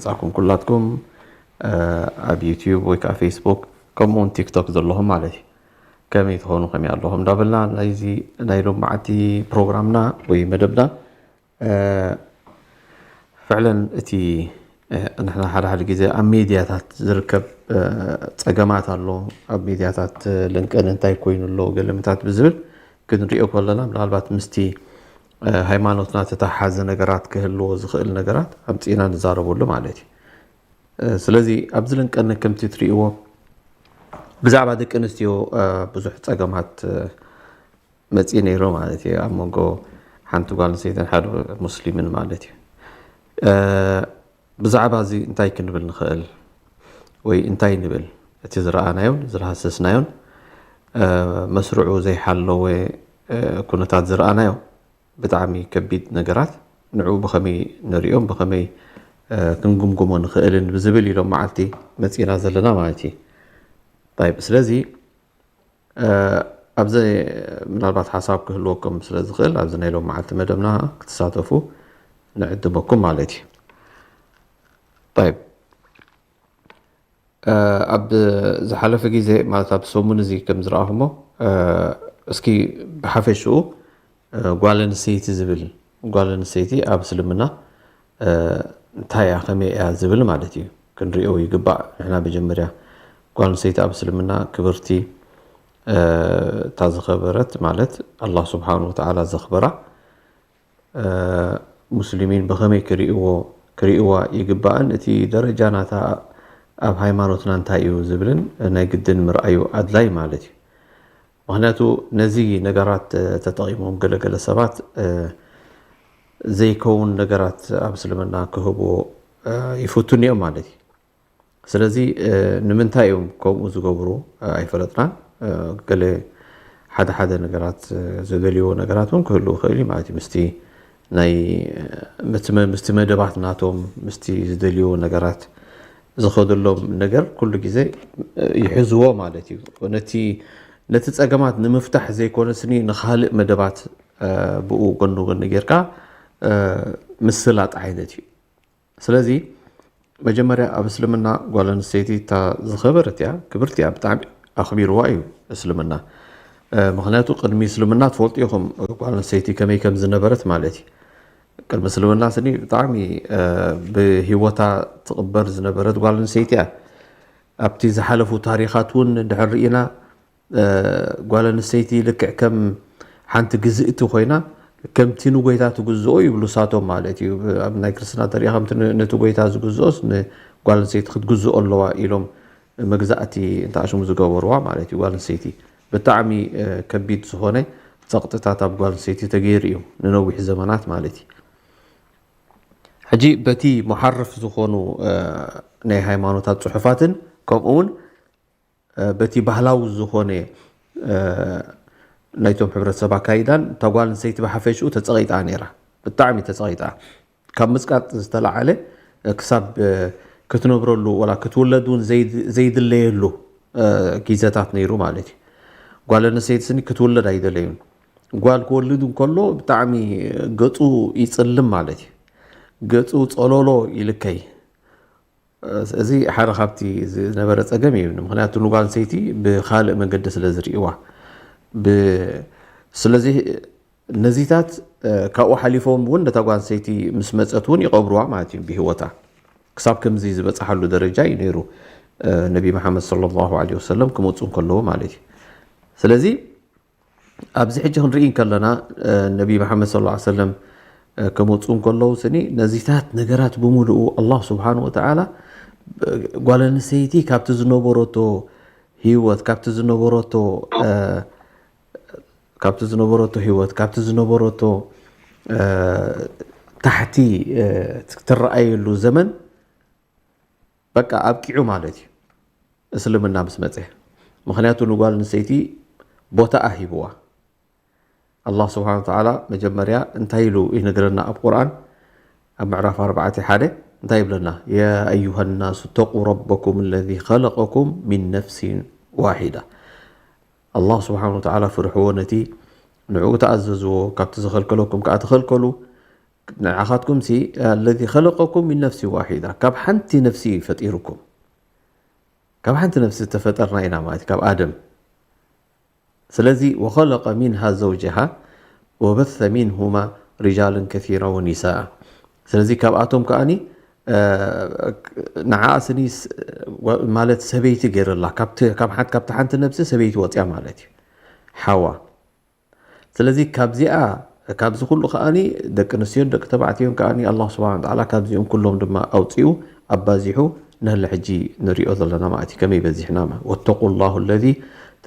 ጻኩም ኩላትኩም ኣብ ዩቲዩብ ወይ ከዓ ፌስቡክ ከምኡ እውን ቲክቶክ ዘለኹም ማለት እዩ። ከመይ ትኾኑ ከመይ ኣለኹም እንዳበልና ናይዚ ናይ ሎም መዓልቲ ፕሮግራምና ወይ መደብና ፍዕለን እቲ ንሕና ሓደ ሓደ ግዜ ኣብ ሚድያታት ዝርከብ ፀገማት ኣሎ። ኣብ ሚድያታት ልንቀን እንታይ ኮይኑ ኣሎ ገለምታት ብዝብል ክንሪኦ ከለና ምናልባት ምስቲ ሃይማኖትና ተተሓሓዘ ነገራት ክህልዎ ዝኽእል ነገራት ኣምፂእና ንዛረበሉ ማለት እዩ። ስለዚ ኣብዚ ልንቀን ከምቲ ትሪእዎ ብዛዕባ ደቂ ኣንስትዮ ብዙሕ ፀገማት መፂኡ ነይሩ ማለት እዩ። ኣብ መንጎ ሓንቲ ጓል ኣንስተይትን ሓደ ሙስሊምን ማለት እዩ። ብዛዕባ እዚ እንታይ ክንብል ንኽእል ወይ እንታይ ንብል? እቲ ዝረኣናዮን ዝረሃሰስናዮን መስርዑ ዘይሓለወ ኩነታት ዝረኣናዮ ብጣዕሚ ከቢድ ነገራት ንዕኡ ብኸመይ ንሪኦም ብኸመይ ክንግምግሞ ንኽእልን ብዝብል ኢሎም መዓልቲ መፂና ዘለና ማለት እዩ። ስለዚ ኣብዚ ምናልባት ሓሳብ ክህልወኩም ስለ ዝኽእል ኣብዚ ናይ ሎም መዓልቲ መደብና ክትሳተፉ ንዕድመኩም ማለት እዩ። ይብ ኣብ ዝሓለፈ ግዜ ማለት ኣብ ሰሙን እዚ ከም ዝረኣኹሞ እስኪ ብሓፈሽኡ ጓል ኣንስተይቲ ዝብል ጓል ኣንስተይቲ ኣብ እስልምና እንታይ እያ ከመይ እያ ዝብል ማለት እዩ ክንሪኦ ይግባእ። ንሕና መጀመርያ ጓል ኣንስተይቲ ኣብ እስልምና ክብርቲ እታ ዝኸበረት ማለት ኣላህ ስብሓን ወተዓላ ዘኽበራ ሙስሊሚን ብኸመይ ክርእይዎ ክርእይዋ ይግባእን እቲ ደረጃ ናታ ኣብ ሃይማኖትና እንታይ እዩ ዝብልን ናይ ግድን ምርኣዩ ኣድላይ ማለት እዩ። ምክንያቱ ነዚ ነገራት ተጠቒሞም ገለገለ ሰባት ዘይከውን ነገራት ኣብ እስልምና ክህብዎ ይፍትኑ እዮም ማለት እዩ። ስለዚ ንምንታይ እዮም ከምኡ ዝገብሩ ኣይፈለጥናን። ገለ ሓደ ሓደ ነገራት ዝደልይዎ ነገራት እውን ክህሉ ይኽእል እዩ ማለት እዩ። ምስቲ ናይ ምስቲ መደባት ናቶም ምስቲ ዝደልይዎ ነገራት ዝኸደሎም ነገር ኩሉ ግዜ ይሕዝዎ ማለት እዩ። ነቲ ነቲ ፀገማት ንምፍታሕ ዘይኮነስኒ ንካልእ መደባት ብኡ ጎኒ ጎኒ ጌርካ ምስላጥ ዓይነት እዩ። ስለዚ መጀመርያ ኣብ እስልምና ጓል ኣንስተይቲ እታ ዝኸበረት እያ፣ ክብርቲ እያ፣ ብጣዕሚ ኣኽቢርዋ እዩ እስልምና። ምክንያቱ ቅድሚ እስልምና ትፈልጡ ኢኹም ጓል ኣንስተይቲ ከመይ ከም ዝነበረት ማለት እዩ። ቅድሚ እስልምና ስኒ ብጣዕሚ ብህይወታ ትቕበር ዝነበረት ጓል ኣንስተይቲ እያ። ኣብቲ ዝሓለፉ ታሪኻት እውን እንድሕር ርኢና ጓል ኣንስተይቲ ልክዕ ከም ሓንቲ ግዝእቲ ኮይና ከምቲ ንጎይታ ትግዝኦ ይብሉ ሳቶም ማለት እዩ። ኣብ ናይ ክርስትና ተሪኢኻ ከምቲ ነቲ ጎይታ ዝግዝኦስ ንጓል ኣንስተይቲ ክትግዝኦ ኣለዋ ኢሎም መግዛእቲ እንተኣሽሙ ዝገበርዋ ማለት እዩ። ጓል ኣንስተይቲ ብጣዕሚ ከቢድ ዝኾነ ፀቕጥታት ኣብ ጓል ኣንስተይቲ ተገይሩ እዩ ንነዊሕ ዘመናት ማለት እዩ። ሕጂ በቲ መሓርፍ ዝኾኑ ናይ ሃይማኖታት ፅሑፋትን ከምኡ እውን በቲ ባህላዊ ዝኾነ ናይቶም ሕብረተሰብ ኣካይዳን እታ ጓል ኣንስተይቲ ብሓፈሽኡ ተፀቒጣ ነይራ። ብጣዕሚ ተፀቒጣ ካብ ምፅቃጥ ዝተለዓለ ክሳብ ክትነብረሉ ወላ ክትውለድ እውን ዘይድለየሉ ግዜታት ነይሩ ማለት እዩ። ጓል ኣንስተይቲ ስኒ ክትውለድ ኣይደለዩን። ጓል ክወልድ እንከሎ ብጣዕሚ ገፁ ይፅልም ማለት እዩ። ገፁ ፀሎሎ ይልከይ። እዚ ሓደ ካብቲ ዝነበረ ፀገም እዩ። ምክንያቱ ንጓል ኣንስተይቲ ብካልእ መንገዲ ስለ ዝርእይዋ ስለዚ ነዚታት ካብኡ ሓሊፎም እውን ነታ ጓል ኣንስተይቲ ምስ መፀት እውን ይቐብርዋ ማለት እዩ ብሂወታ። ክሳብ ከምዚ ዝበፅሓሉ ደረጃ እዩ ነይሩ ነቢ መሓመድ ሰለላሁ ዐለይሂ ወሰለም ክመፁ እንከለዉ ማለት እዩ። ስለዚ ኣብዚ ሕጂ ክንርኢ እንከለና ነቢ መሓመድ ሰለላሁ ዐለይሂ ወሰለም ክመፁ እንከለዉ ስኒ ነዚታት ነገራት ብምሉኡ ኣላህ ስብሓን ወተዓላ ጓል ኣንስተይቲ ካብቲ ዝነበረቶ ህይወት ካብቲ ዝነበረቶ ካብቲ ዝነበረቶ ህይወት ካብቲ ዝነበረቶ ታሕቲ ትረኣየሉ ዘመን በቃ ኣብቂዑ ማለት እዩ እስልምና ምስ መፀ። ምክንያቱ ንጓል ኣንስተይቲ ቦታኣ ሂብዋ። ኣላህ ስብሓን ወተዓላ መጀመርያ እንታይ ኢሉ ይነግረና ኣብ ቁርኣን ኣብ ምዕራፍ ኣርባዕተ ሓደ እንታይ ይብለና? ያ ኣዩሃ ናሱ ተቁ ረበኩም ለዚ ኸለቀኩም ሚን ነፍሲን ዋሒዳ። ኣላህ ስብሓን ወተዓላ ፍርሕዎ ነቲ ንዕኡ ተኣዘዝዎ ካብቲ ዝኸልከለኩም ከዓ ተኸልከሉ ንዓኻትኩም ሲ الذي خلقكم من نفس واحدة ካብ ሓንቲ ነፍሲ እዩ ፈጢሩኩም። ካብ ሓንቲ ነፍሲ ዝተፈጠርና ኢና ማለት እዩ፣ ካብ ኣደም። ስለዚ وخلق منها زوجها وبث منهما رجالا كثيرا ونساء። ስለዚ ካብኣቶም ከኣኒ ንዓ ስኒ ማለት ሰበይቲ ገይርላ፣ ካብ ሓንቲ ነብሲ ሰበይቲ ወፅያ ማለት እዩ ሓዋ። ስለዚ ካብዚኣ ካብዚ ኩሉ ከኣኒ ደቂ ኣንስትዮን ደቂ ተባዕትዮን ከኣኒ ኣላህ ስብሓነ ወተዓላ ካብዚኦም ኩሎም ድማ ኣውፂኡ ኣባዚሑ ነህለ ሕጂ ንሪኦ ዘለና ማለት እዩ። ከመይ በዚሕና ማለት واتقوا الله الذي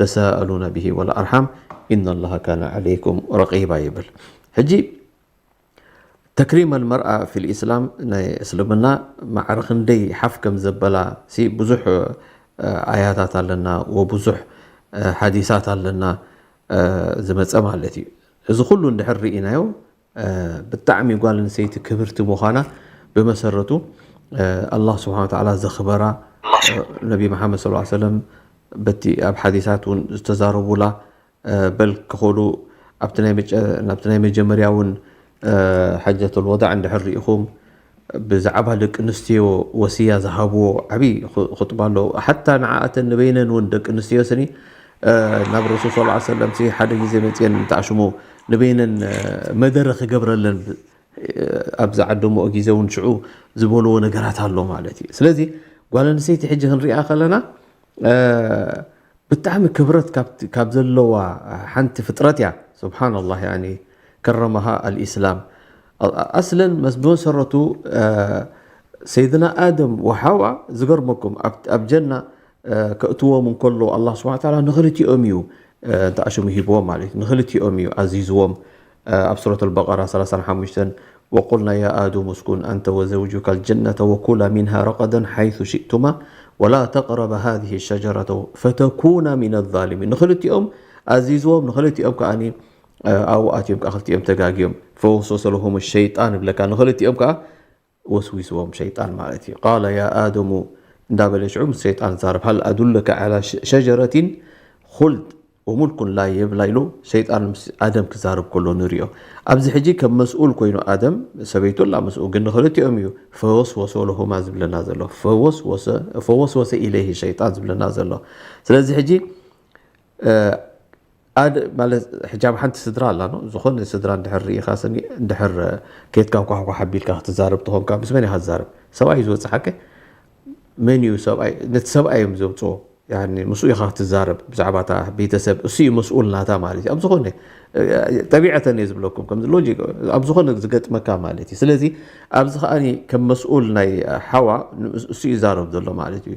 تساءلون به والأرحام إن الله كان عليكم رقيبا ይብል። ሕጂ ተክሪም ኣልመርኣ ፊል ኢስላም ናይ እስልምና ማዕረ ክንደይ ሓፍ ከም ዘበላ ሲ ብዙሕ ኣያታት ኣለና ወብዙሕ ሓዲሳት ኣለና ዝመፀ ማለት እዩ። እዚ ኩሉ እንድሕር ርኢናዮ ብጣዕሚ ጓል ኣንስተይቲ ክብርቲ ምዃና ብመሰረቱ ኣላህ ስብሓነ ወተዓላ ዘኽበራ ነቢ መሓመድ ሰለላሁ ዐለይሂ ወሰለም በቲ ኣብ ሓዲሳት እውን ዝተዛረቡላ በል ክኾሉ ኣብቲ ናይ መጀመርያ እውን ሓጀተል ወዳዕ እንድሕር ርኢኹም ብዛዕባ ደቂ ኣንስትዮ ወስያ ዝሃብዎ ዓብዪ ኹጥባ ኣሎ። ሓታ ንዓኣተን ንበይነን እውን ደቂ ኣንስትዮ ስኒ ናብ ረሱል ሰለላሁ ዐለይሂ ወሰለም ሓደ ግዜ መፅየን እንተኣሽሙ ንበይነን መደረ ክገብረለን ኣብ ዝዓደምኦ ግዜ እውን ሽዑ ዝበልዎ ነገራት ኣሎ ማለት እዩ። ስለዚ ጓል ኣንስተይቲ ሕጂ ክንሪኣ ከለና ብጣዕሚ ክብረት ካብ ዘለዋ ሓንቲ ፍጥረት እያ። ስብሓንላህ ያኒ ከረመሃ ኣልኢስላም ኣስለን መስብን ሰረቱ ሰይድና ኣደም ወሓዋ ዝገርመኩም ኣብ ጀና ከእትዎም እንከሎ ኣላህ ስብሓን ተዓላ ንኽልቲኦም እዩ እንተኣሽሙ ሂብዎም ማለት እዩ። ንኽልቲኦም እዩ ኣዚዝዎም ኣብ ሱረት ኣልበቀራ ሰላሳን ሓሙሽተን وقلنا يا آدم اسكن أنت وزوجك الجنة وكلا منها رغدا حيث شئتما ولا تقربا هذه الشجرة فتكونا من الظالمين ንኽልቲኦም ኣዚዝዎም ንኽልቲኦም ከኣ ኣብኡ ኣትዮም ከዓ ክልቲኦም ተጋግዮም فوسوس لهم الشيطان ይብለካ ንኽልቲኦም ከዓ ወስዊስዎም ሸይጣን ማለት እዩ። قال يا آدم እንዳበለ ሽዑ ምስ ሸይጣን ዛረብ هل أدلك على شجرة خلد وملك لا يبلى ኢሉ ሸይጣን ምስ ኣደም ክዛረብ ከሎ ንሪኦ። ኣብዚ ሕጂ ከም መስኡል ኮይኑ ኣደም ሰበይቱ ኣላ ምስኡ ግን ንኽልቲኦም እዩ فوسوس لهما ዝብለና ዘሎ فوسوس إليه الشيطان ዝብለና ዘሎ። ስለዚ ሕጂ ኣደ ማለት ሕጂ ኣብ ሓንቲ ስድራ ኣላ ኖ ዝኾነ ስድራ እንድሕር ርኢኻ ስኒ እንድሕር ኬትካ ኳሕኳሕ ኣቢልካ ክትዛረብ ተኾንካ ምስ መን ኢኻ ትዛረብ? ሰብኣይ እዩ ዝወፅእ ሓቀ? መን እዩ ሰብኣይ? ነቲ ሰብኣይ እዮም ዘውፅኦ። ያኒ ምስኡ ኢኻ ክትዛረብ ብዛዕባ እታ ቤተሰብ እሱ እዩ መስኡል ናታ ማለት እዩ። ኣብ ዝኾነ ጠቢዐተን እየ ዝብለኩም ከምዚ ሎጂክ ኣብ ዝኾነ ዝገጥመካ ማለት እዩ። ስለዚ ኣብዚ ከኣ ከም መስኡል ናይ ሓዋ እሱ ይዛረብ ዘሎ ማለት እዩ።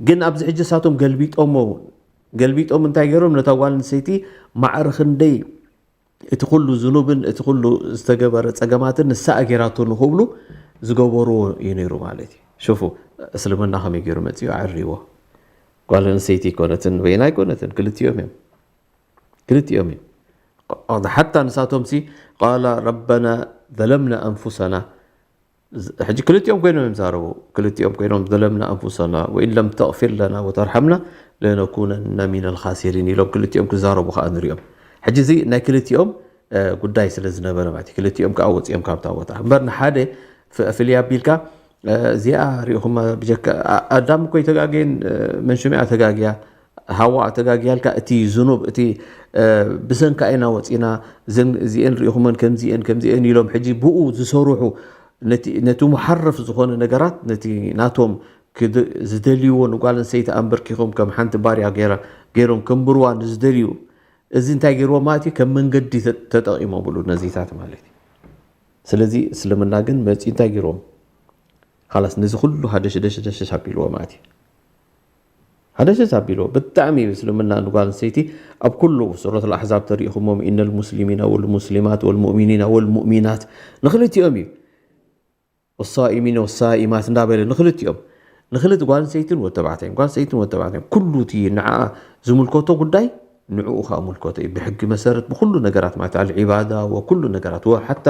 ግን ኣብዚ ሕጂ እሳቶም ገልቢጦሞ ገልቢጦም እንታይ ገይሮም ነታ ጓል ኣንስተይቲ ማዕረ ክንደይ እቲ ኩሉ ዝኑብን እቲ ኩሉ ዝተገበረ ፀገማትን ንሳ ገይራቶ ንክብሉ ዝገበርዎ እዩ ነይሩ ማለት እዩ። ሽፉ እስልምና ከመይ ገይሩ መፅኡ ኣዕሪዎ። ጓል ኣንስተይቲ ኣይኮነትን በይና ኣይኮነትን ክልቲኦም እዮም ክልቲኦም እዮም። ሓታ ንሳቶም ሲ ቃላ ረበና ዘለምና ኣንፉሰና ሕጂ ክልቲኦም ኮይኖም እዮም ዛረቡ ክልቲኦም ኮይኖም ዘለምና ኣንፉሰና ወኢን ለም ተቕፊር ለና ወተርሓምና ለነኩነና ሚነል ካሲሪን ኢሎም ክልቲኦም ክዛረቡ ከዓ ንሪኦም። ሕጂ እዚ ናይ ክልቲኦም ጉዳይ ስለ ዝነበረ ማለት ክልቲኦም ከዓ ወፂኦም ካብታ ቦታ እምበር ንሓደ ፍልይ ኣቢልካ እዚኣ ሪኢኹማ ብጀካ ኣዳም እኮ ይተጋገየን መንሽሚኣ ተጋግያ ሃዋ ተጋግያልካ እቲ ዝኑብ እቲ ብሰንካ ኢና ወፂና እዚአን ሪኢኹመን ከምዚአን ከምዚአን ኢሎም ሕጂ ብኡ ዝሰርሑ ነቲ ሙሓረፍ ዝኾነ ነገራት ነቲ ናቶም ዝደልይዎ ንጓል ኣንስተይቲ ኣንበርኪኾም ከም ሓንቲ ባርያ ገይሮም ከንብርዋ ንዝደልዩ እዚ እንታይ ገይርዎ ማለት እዩ ከም መንገዲ ተጠቂሞምሉ ነዚታት ማለት እዩ። ስለዚ እስልምና ግን መፂ እንታይ ገይርዎም ካላስ ነዚ ኩሉ ሃደሽደሽደሽሽ ኣቢልዎ ማለት እዩ። ሃደሽደሽ ኣቢልዎ ብጣዕሚ እዩ እስልምና ንጓል ኣንስተይቲ ኣብ ኩሉ ሱረት ኣልኣሕዛብ ተሪኢኹሞም ኢነ ልሙስሊሚና ወልሙስሊማት ወልሙእሚኒና ወልሙእሚናት ንክልቲኦም እዩ ወሳኢሚን ወሳኢማት እንዳበለ ንክልቲኦም ንክልቲ ጓል ኣንስተይትን ወተባዕታይን ጓል ኣንስተይትን ወተባዕታይን ኩሉ እቲ ንዓ ዝምልከቶ ጉዳይ ንዕኡ ከዓ ምልከቶ እዩ ብሕጊ መሰረት ብኩሉ ነገራት ማለት ኣልዒባዳ ወኩሉ ነገራት ወሓታ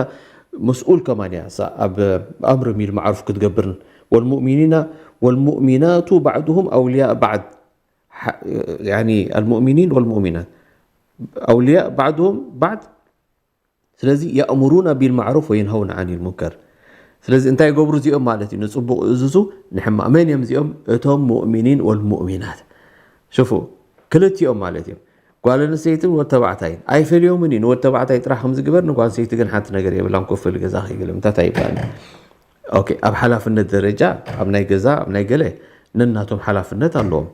መስኡል ከማን እያ እሳ ኣብ ኣምር ሚል ማዕሩፍ ክትገብርን ወልሙእሚኒና ወልሙእሚናቱ ባዕዱሁም ኣውልያ ባዕድ ያኒ ኣልሙእሚኒን ወልሙእሚናት ኣውልያ ባዕዱሁም ባዕድ ስለዚ የእምሩና ቢልማዕሩፍ ወይንሀውና ዓኒል ሙንከር። ስለዚ እንታይ ይገብሩ እዚኦም ማለት እዩ? ንፅቡቕ እዝዙ፣ ንሕማቕ። መን እዮም እዚኦም? እቶም ሙእሚኒን ወልሙእሚናት። ሽፉ፣ ክልቲኦም ማለት እዮም። ጓል ኣንስተይትን ወድ ተባዕታይን ኣይፈልዮምን እዩ። ንወድ ተባዕታይ ጥራሕ ከም ዝግበር ንጓል ኣንስተይቲ ግን ሓንቲ ነገር የብላን። ኮፍ ኢሉ ገዛ ከይገለ ምታት ኣይባል። ኦኬ፣ ኣብ ሓላፍነት ደረጃ ኣብ ናይ ገዛ ኣብ ናይ ገለ ነናቶም ሓላፍነት ኣለዎም።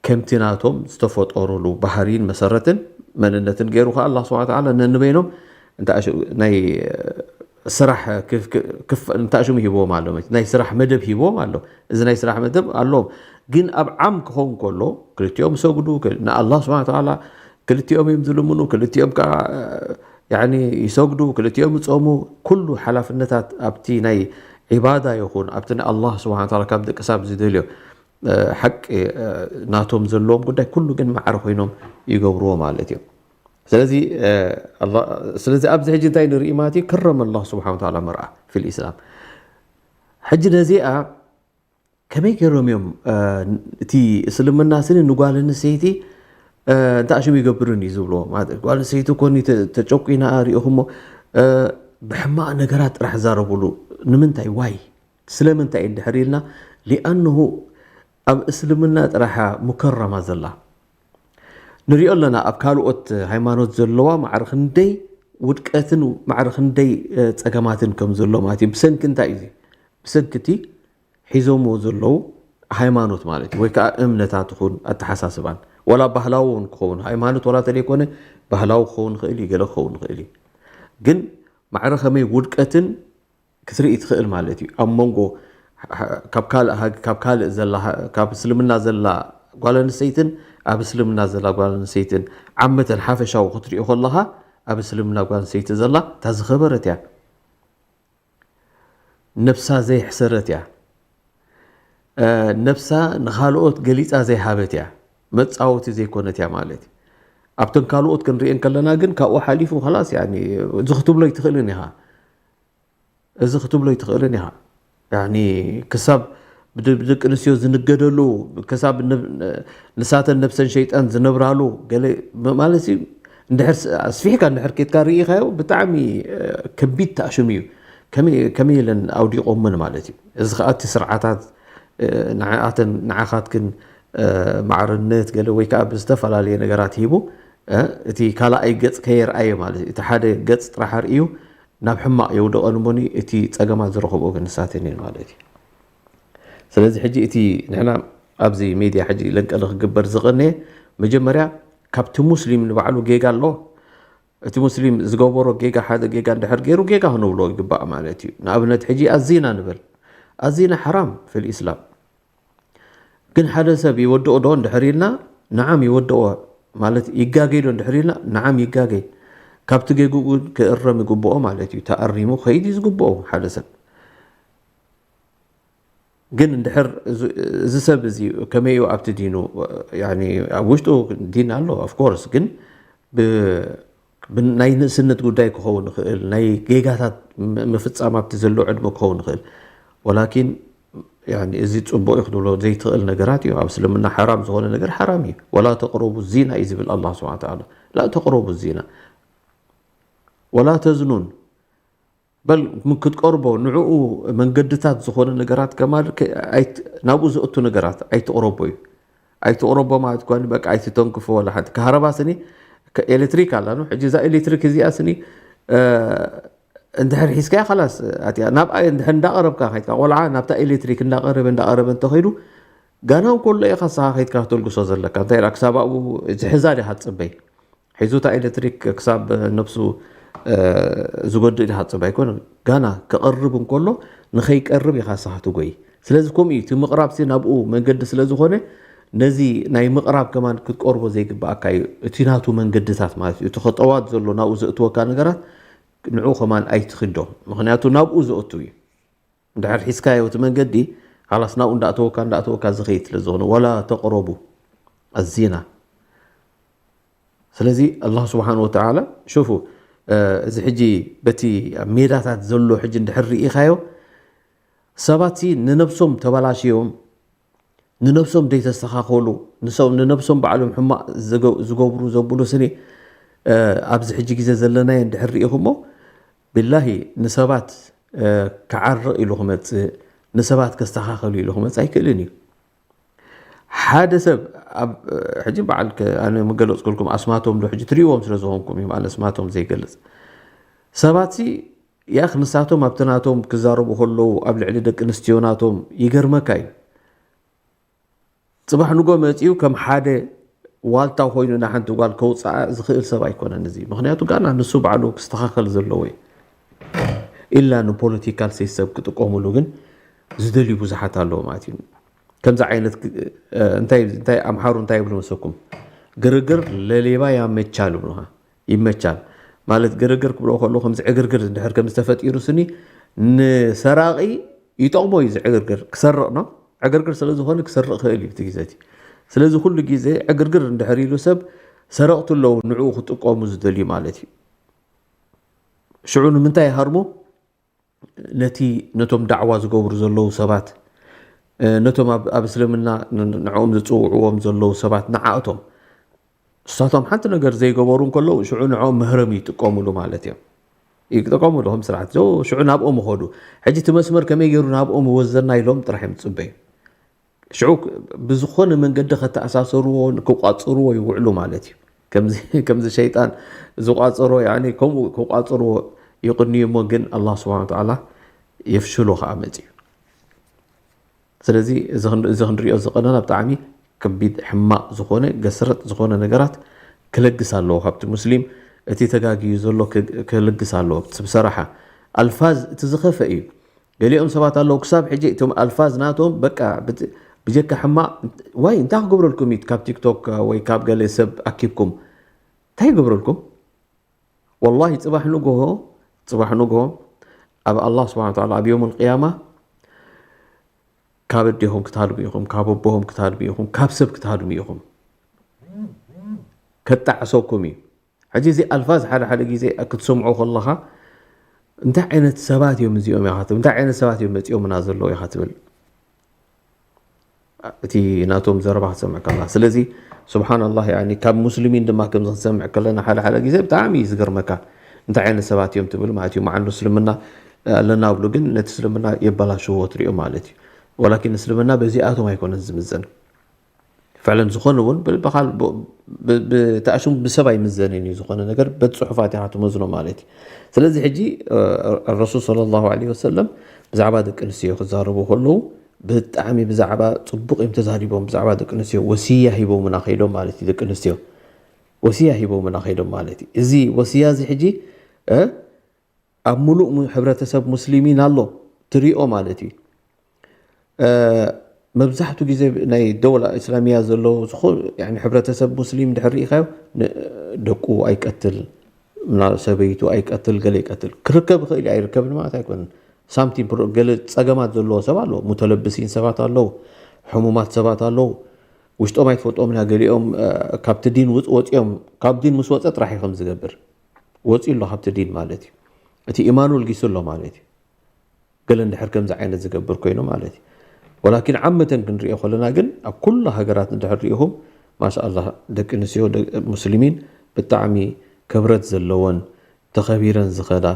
ከምቲ ናቶም ዝተፈጠሩሉ ባህሪን መሰረትን መንነትን ገይሩ ከኣ ኣላህ ስብሓነ ወተዓላ ነንበይኖም እንተ ኣሽ- ናይ ስራሕ ክፍ- ክፍ- እንተ ኣሽሙ ሂብዎም ኣሎ። ናይ ስራሕ መደብ ሂብዎም ኣሎ። እዚ ናይ ስራሕ መደብ ኣለዎም። ግን ኣብ ዓም ክኸውን ከሎ ክልቲኦም ይሰግዱ፣ ክ- ንኣላህ ስብሓነ ወተዓላ ክልቲኦም እዮም ዝልምኑ፣ ክልቲኦም ከዓ ያኒ ይሰግዱ፣ ክልቲኦም ይጾሙ። ኩሉ ሓላፍነታት ኣብቲ ናይ ዒባዳ ይኹን ኣብቲ ንኣላህ ስብሓነ ወተዓላ ካብ ደቂ ሰብ ዝደልዮ ሓቂ ናቶም ዘለዎም ጉዳይ ኩሉ ግን ማዕረ ኮይኖም ይገብርዎ ማለት እዩ። ስለዚ ስለዚ ኣብዚ ሕጂ እንታይ ንርኢ ማለት እዩ? ከረመ ኣላህ ስብሓነ ወተዓላ መርኣ ፊል ኢስላም። ሕጂ ነዚኣ ከመይ ገይሮም እዮም እቲ እስልምና ስኒ ንጓል ኣንስተይቲ እንተ ኣሽሙ ይገብርን እዩ ዝብልዎ ማለት እዩ። ጓል ኣንስተይቲ ኮኒ ተጨቁና ሪኢኹሞ ብሕማቕ ነገራት ጥራሕ ዛረብሉ። ንምንታይ ዋይ ስለምንታይ እንድሕር ኢልና ሊኣንሁ ኣብ እስልምና ጥራሓ ሙከረማ ዘላ ንሪኦ ኣለና። ኣብ ካልኦት ሃይማኖት ዘለዋ ማዕረ ክንደይ ውድቀትን ማዕረ ክንደይ ፀገማትን ከም ዘሎ ማለት እዩ። ብሰንኪ እንታይ እዩ? ብሰንኪ እቲ ሒዞምዎ ዘለዉ ሃይማኖት ማለት እዩ፣ ወይ ከዓ እምነታት ይኹን ኣተሓሳስባን። ዋላ ባህላዊ እውን ክኸውን፣ ሃይማኖት ዋላ ተለይኮነ ባህላዊ ክኸውን ይኽእል እዩ፣ ገለ ክኸውን ይኽእል እዩ። ግን ማዕረ ከመይ ውድቀትን ክትርኢ ትኽእል ማለት እዩ። ኣብ መንጎ ካብ ካልእ ሃግ- ካብ ካልእ ዘላ ካብ እስልምና ዘላ ጓል ኣንስተይትን ኣብ እስልምና ዘላ ጓል ኣንስተይትን ዓመተን ሓፈሻዊ ክትሪኦ ከለኻ ኣብ እስልምና ጓል ኣንስተይቲ ዘላ እታ ዝኸበረት እያ። ነብሳ ዘይሕሰረት እያ። ነብሳ ንኻልኦት ገሊጻ ዘይሃበት እያ። መጻወቲ ዘይኮነት እያ ማለት እዩ። ኣብተን ካልኦት ክንሪኤን ከለና ግን ካብኡ ሓሊፉ ላስ እዚ ክትብሎ ኣይትኽእልን ኢኻ። እዚ ክትብሎ ኣይትኽእልን ኢኻ። ክሳብ ብደቂ ኣንስትዮ ዝንገደሉ ክሳብ ንሳተን ነብሰን ሸይጣን ዝነብራሉ ገለ ማለት እንድሕር ኣስፊሕካ እንድሕር ኬድካ ርኢኻዮ ብጣዕሚ ከቢድ ተኣሽሙ እዩ። ከመይ ኢለን ኣውዲቖምን ማለት እዩ። እዚ ከዓ እቲ ስርዓታት ንዓኣተን ንዓኻትክን ማዕርነት ገለ ወይ ከዓ ብዝተፈላለየ ነገራት ሂቡ እቲ ካልኣይ ገፅ ከየርኣየ ማለት እዩ። እቲ ሓደ ገፅ ጥራሕ ኣርእዩ ናብ ሕማቕ የውድቐን እሞኒ እቲ ፀገማት ዝረኸብኦ ግን ንሳተን እየን ማለት እዩ። ስለዚ ሕጂ እቲ ንሕና ኣብዚ ሜድያ ሕጂ ለንቀሊ ክግበር ዝቐነየ መጀመርያ ካብቲ ሙስሊም ንባዕሉ ጌጋ ኣሎ። እቲ ሙስሊም ዝገበሮ ጌጋ ሓደ ጌጋ እንድሕር ገይሩ ጌጋ ክንብሎ ይግባእ ማለት እዩ። ንኣብነት ሕጂ ኣዚና ንበል። ኣዚና ሓራም ፊል ኢስላም። ግን ሓደ ሰብ ይወድኦ ዶ እንድሕር ኢልና ንዓም ይወድኦ ማለት ይጋገይ ዶ እንድሕር ኢልና ንዓም ይጋገይ። ካብቲ ጌግኡ ክእረም ይግብኦ ማለት እዩ። ተኣሪሙ ከይድ እዩ ዝግብኦ ሓደ ሰብ። ግን እንድሕር እዚ ሰብ እዚ ከመይ እዩ ኣብቲ ዲኑ ኣብ ውሽጡ ዲን ኣሎ of course ግን ናይ ንእስነት ጉዳይ ክኸውን ይኽእል ናይ ጌጋታት ምፍፃም ኣብቲ ዘሎ ዕድመ ክኸውን ይኽእል ወላኪን እዚ ፅቡቅ እዩ ክትብሎ ዘይትኽእል ነገራት እዩ ኣብ እስልምና ሓራም ዝኾነ ነገር ሓራም እዩ ወላ ተቅረቡ ዚና እዩ ዝብል ኣላ ስብሓን ተዓላ ላ ተቅረቡ ዚና ወላ ተዝኑን በል ክትቀርቦ ንዕኡ መንገድታት ዝኾነ ነገራት ከማል ናብኡ ዘእቱ ነገራት ኣይትቕረቦ እዩ ኣይትቕረቦ ማለት ኳ በቃ ኣይትተንክፎ ወላ ሓንቲ ካህረባ ስኒ ኤሌክትሪክ ኣላ ሕጂ እዛ ኤሌክትሪክ እዚኣ ስኒ እንድሕር ሒዝካያ ላስ ናብኣ እንድሕር እንዳቐረብካ ከይድካ ቆልዓ ናብታ ኤሌክትሪክ እንዳቐረበ እንዳቐረበ እንተኸይዱ ጋና እንከሎ ኢኻ ስኻ ከይድካ ክተልግሶ ዘለካ እንታይ ኢላ ክሳብ ኣብኡ ዝሕዛ ዲኻ ትፅበይ ሒዙ እታ ኤሌክትሪክ ክሳብ ነብሱ ዝጎድእ ዲኻ ትፅበ ኣይኮነን ጋና ክቐርብ እንከሎ ንኸይቀርብ ኢኻ ንስኻ ትጎይ ስለዚ ከምኡ እዩ እቲ ምቕራብ ሲ ናብኡ መንገዲ ስለ ዝኾነ ነዚ ናይ ምቕራብ ከማን ክትቀርቦ ዘይግባኣካ እዩ እቲ ናቱ መንገድታት ማለት እዩ እቲ ከጠዋት ዘሎ ናብኡ ዘእትወካ ነገራት ንዑ ከማን ኣይትኽዶ ምኽንያቱ ናብኡ ዘእቱ እዩ እንድሕር ሒዝካዮ እቲ መንገዲ ኻላስ ናብኡ እንዳእተወካ እንዳእተወካ ዝኸይድ ስለ ዝኾነ ወላ ተቅረቡ ኣዚና ስለዚ ኣላህ ስብሓን ወተዓላ ሽፉ እዚ ሕጂ በቲ ኣብ ሜዳታት ዘሎ ሕጂ እንድሕር ርኢኻዮ ሰባት ሲ ንነብሶም ተበላሽዮም ንነብሶም ደይተስተኻኸሉ ንነብሶም ባዕሎም ሕማቕ ዝገብሩ ዘብሉ ስኒ ኣብዚ ሕጂ ግዜ ዘለናዮ እንድሕር ርኢኹሞ፣ ብላሂ ንሰባት ክዓርቕ ኢሉ ክመፅእ፣ ንሰባት ከስተኻኸሉ ኢሉ ክመፅእ ኣይክእልን እዩ። ሓደ ሰብ ኣብ ሕጂ በዓል ኣነ ምገለፅኩልኩም ኣስማቶም ዶ ሕጂ ትሪእዎም ስለ ዝኾንኩም እዮም ኣነ ኣስማቶም ዘይገልፅ። ሰባት ሲ ያኽ ንሳቶም ኣብቲ ናቶም ክዛረቡ ከለዉ ኣብ ልዕሊ ደቂ ኣንስትዮ ናቶም ይገርመካ እዩ። ፅባሕ ንጎ መፂኡ ከም ሓደ ዋልታ ኮይኑ ንሓንቲ ጓል ከውፅኣ ዝኽእል ሰብ ኣይኮነን እዚ። ምክንያቱ ጋና ንሱ ባዕሉ ክስተኻኸል ዘለዎ እዩ። ኢላ ንፖለቲካል ሲስተም ክጥቀሙሉ ግን ዝደልዩ ብዙሓት ኣለዉ ማለት እዩ። ከምዚ ዓይነት እንታይ ኣምሓሩ እንታይ ይብሉ መሰኩም? ግርግር ለሌባ ያመቻል ይብሉኻ። ይመቻል ማለት ግርግር ክብሎ ከሎ ከምዚ ዕግርግር እንድሕር ከም ዝተፈጢሩ ስኒ ንሰራቒ ይጠቕሞ እዩ። ዝዕግርግር ክሰርቕ ነው። ዕግርግር ስለ ዝኾነ ክሰርቕ ክእል እዩ እቲ ግዜ እቲ። ስለዚ ኩሉ ግዜ ዕግርግር እንድሕር ኢሉ ሰብ ሰረቕቲ ኣለዉ ንዕኡ ክጥቀሙ ዝደልዩ ማለት እዩ። ሽዑ ንምንታይ ይሃርሙ? ነቲ ነቶም ዳዕዋ ዝገብሩ ዘለዉ ሰባት ነቶም ኣብ እስልምና ንዕኦም ዝፅውዕዎም ዘለዉ ሰባት ንዓእቶም እሳቶም ሓንቲ ነገር ዘይገበሩ እንከለዉ ሽዑ ንዕኦም ምህረም ይጥቀሙሉ ማለት እዮም። ይጥቀሙሉ ከም ስርዓት ሽዑ ናብኦም ይኸዱ። ሕጂ እቲ መስመር ከመይ ገይሩ ናብኦም ይወዘና ኢሎም ጥራሕ እዮም ዝፅበዩ። ሽዑ ብዝኾነ መንገዲ ከተኣሳሰርዎ ክቋፅርዎ ይውዕሉ ማለት እዩ። ከምዚ ሸይጣን ዝቋፀሮ ከምኡ ክቋፅርዎ ይቕንዩ እሞ ግን ኣላህ ስብሓን ወተዓላ የፍሽሎ ከዓ መፅዩ። ስለዚ እዚ ክንሪኦ ዝቐነና ብጣዕሚ ከቢድ ሕማቕ ዝኾነ ገስረጥ ዝኾነ ነገራት ክለግስ ኣለዎ ካብቲ ሙስሊም እቲ ተጋግዩ ዘሎ ክልግስ ኣለዎ ብሰራሓ ኣልፋዝ እቲ ዝኸፈ እዩ። ገሊኦም ሰባት ኣለዉ ክሳብ ሕጂ እቶም ኣልፋዝ ናቶም በቃ ብጀካ ሕማቕ ዋይ እንታይ ክገብረልኩም እዩ ካብ ቲክቶክ ወይ ካብ ገለ ሰብ ኣኪብኩም እንታይ ይገብረልኩም? ወላሂ ፅባሕ ንግሆ ፅባሕ ንግሆ ኣብ ኣላህ ስብሓን ወተዓላ ኣብ የውም ልቅያማ ካብ ኣዴኹም ክትሃድሙ ኢኹም፣ ካብ ኣቦኹም ክትሃድሙ ኢኹም፣ ካብ ሰብ ክትሃድሙ ኢኹም። ከጣዕሰኩም እዩ። ሕጂ እዚ ኣልፋዝ ሓደ ሓደ ግዜ ክትሰምዖ ከለኻ እንታይ ዓይነት ሰባት እዮም እዚኦም ኢኻ ትብል፣ እንታይ ዓይነት ሰባት እዮም መፂኦምና ዘለዉ ኢኻ ትብል። እቲ ናቶም ዘረባ ክትሰምዕ ከለኻ ስለዚ ስብሓንላህ ያኒ ካብ ሙስሊሚን ድማ ከምዚ ክንሰምዕ ከለና ሓደ ሓደ ግዜ ብጣዕሚ እዩ ዝገርመካ። እንታይ ዓይነት ሰባት እዮም ትብል ማለት እዩ። መዓሉ እስልምና ኣለና ብሉ ግን ነቲ እስልምና የበላሽዎ ትሪኦ ማለት እዩ። ወላኪን እስልምና በዚኣቶም ኣይኮነን ዝምዘን። ፍዕለን ዝኾነ እውን ብተኣሽሙ ብሰብ ኣይምዘንን እዩ። ዝኾነ ነገር በቲ ፅሑፋት ኢኻ ትመዝኖ ማለት እዩ። ስለዚ ሕጂ ረሱል ሰለላሁ ዐለይሂ ወሰለም ብዛዕባ ደቂ ኣንስትዮ ክዛረቡ ከለዉ ብጣዕሚ ብዛዕባ ፅቡቕ እዮም ተዛሪቦም። ብዛዕባ ደቂ ኣንስትዮ ወሲያ ሂቦምና ከይዶም ማለት እዩ። ደቂ ኣንስትዮ ወሲያ ሂቦምና ከይዶም ማለት እዩ። እዚ ወሲያ እዚ ሕጂ ኣብ ሙሉእ ሕብረተሰብ ሙስሊሚን ኣሎ ትሪኦ ማለት እዩ። መብዛሕቱ ግዜ ናይ ደውላ እስላሚያ ዘሎ ዝኾ- ያኒ ሕብረተሰብ ሙስሊም ድሕር ርኢኻዮ ን- ደቁ ኣይቀትል ምና- ሰበይቱ ኣይቀትል ገለ ይቀትል ክርከብ ይኽእል እዩ ኣይርከብን ማለት ኣይኮንን። ሳምቲም ፕሮ- ገለ ፀገማት ዘለዎ ሰብ ኣሎ። ሙተለብሲን ሰባት ኣለዉ፣ ሕሙማት ሰባት ኣለዉ። ውሽጦም ኣይትፈልጦም ኢና። ገሊኦም እ፣ ካብቲ ዲን ውፅ- ወፂኦም ካብ ዲን ምስ ወፀ ጥራሕ እዩ ከም ዝገብር ወፂኡ ኣሎ ካብቲ ዲን ማለት እዩ። እቲ ኢማኑ ልጊሱ ኣሎ ማለት እዩ። ገለ እንድሕር ከምዚ ዓይነት ዝገብር ኮይኑ ማለት እዩ። ወላኪን ዓመተን ክንሪኦ ከለና ግን ኣብ ኩሉ ሃገራት እንድሕር ሪኢኹም ማሻኣላህ ደቂ ኣንስትዮ ደ- ሙስሊሚን ብጣዕሚ ክብረት ዘለወን ተኸቢረን ዝኸዳ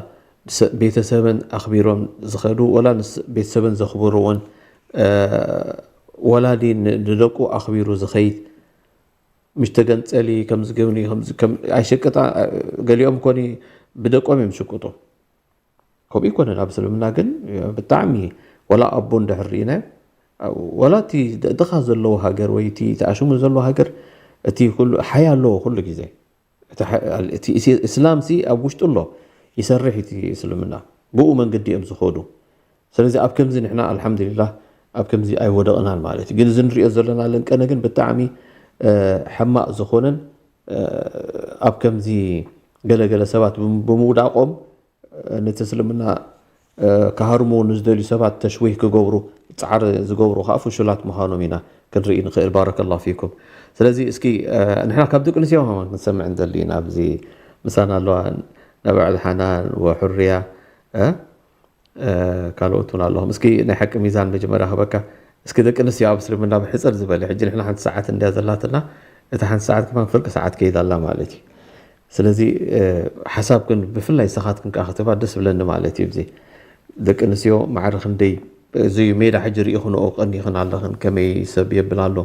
ሰ- ቤተሰበን ኣኽቢሮም ዝኸዱ ወላ ንስ- ቤተሰበን ዘኽብርዎን እ፣ ወላዲ ን- ንደቁ ኣኽቢሩ ዝኸይድ ምሽ ተገንፀሊ ከምዚ ገብኒ ከምዚ ከም ኣይሸቅጣ ገሊኦም ኮኒ ብደቆም እዮም ዝሽቅጡ። ከምኡ ይኮነን ኣብ እስልምና ግን ብጣዕሚ ወላ ኣቦ እንድሕር ርኢናዮ ወላ እቲ ድ- ድኻ ዘለዎ ሃገር ወይ እቲ ተኣሽሙ ዘለዎ ሃገር እቲ ኩሉ ሓያ ኣለዎ ኩሉ ግዜ እቲ ሓ- እቲ እስ- እስላም ሲ ኣብ ውሽጡ ኣሎ ይሰርሕ እቲ እስልምና ብኡ መንገዲ እዮም ዝኸዱ። ስለዚ ኣብ ከምዚ ንሕና ኣልሓምዱሊላህ ኣብ ከምዚ ኣይወደቕናን ማለት እዩ። ግን እዚ ንሪኦ ዘለና ለንቀነ ግን ብጣዕሚ እ፣ ሕማቕ ዝኾነን እ፣ ኣብ ከምዚ ገለገለ ሰባት ብም- ብምውዳቖም እ፣ ነቲ እስልምና እ፣ ክሃርሙ ንዝደልዩ ሰባት ተሽዊህ ክገብሩ ፃዕሪ ዝገብሩ ከዓ ፍሹላት ምዃኖም ኢና ክንርኢ ንኽእል። ባረከላሁ ፊኩም። ስለዚ እስኪ እ፣ ንሕና ካብ ደቂ ኣንስትዮ ከማን ክንሰምዕ ንደሊ ኢና ኣብዚ ምሳና ኣለዋ ነባዕል ሓናን ወሑርያ እ፣ ካልኦት እውን ኣለኹም። እስኪ ናይ ሓቂ ሚዛን መጀመርያ ክበካ እስኪ ደቂ ኣንስትዮ ኣብ እስልምና ብሕፅር ዝበለ ሕጂ ንሕና ሓንቲ ሰዓት እንድያ ዘላትና እታ ሓንቲ ሰዓት ከማን ፍርቂ ሰዓት ከይዳ ኣላ ማለት እዩ። ስለዚ ሓሳብክን ብፍላይ ንስኻትክን ከዓ ክትህባ ደስ ዝብለኒ ማለት እዩ። እዚ ደቂ ኣንስትዮ ማዕረ ክንደይ እዚ ሜዳ ሕጂ ርኢኽንኦ ቀኒኽን ኣለኽን፣ ከመይ ሰብ የብል ኣሎ፣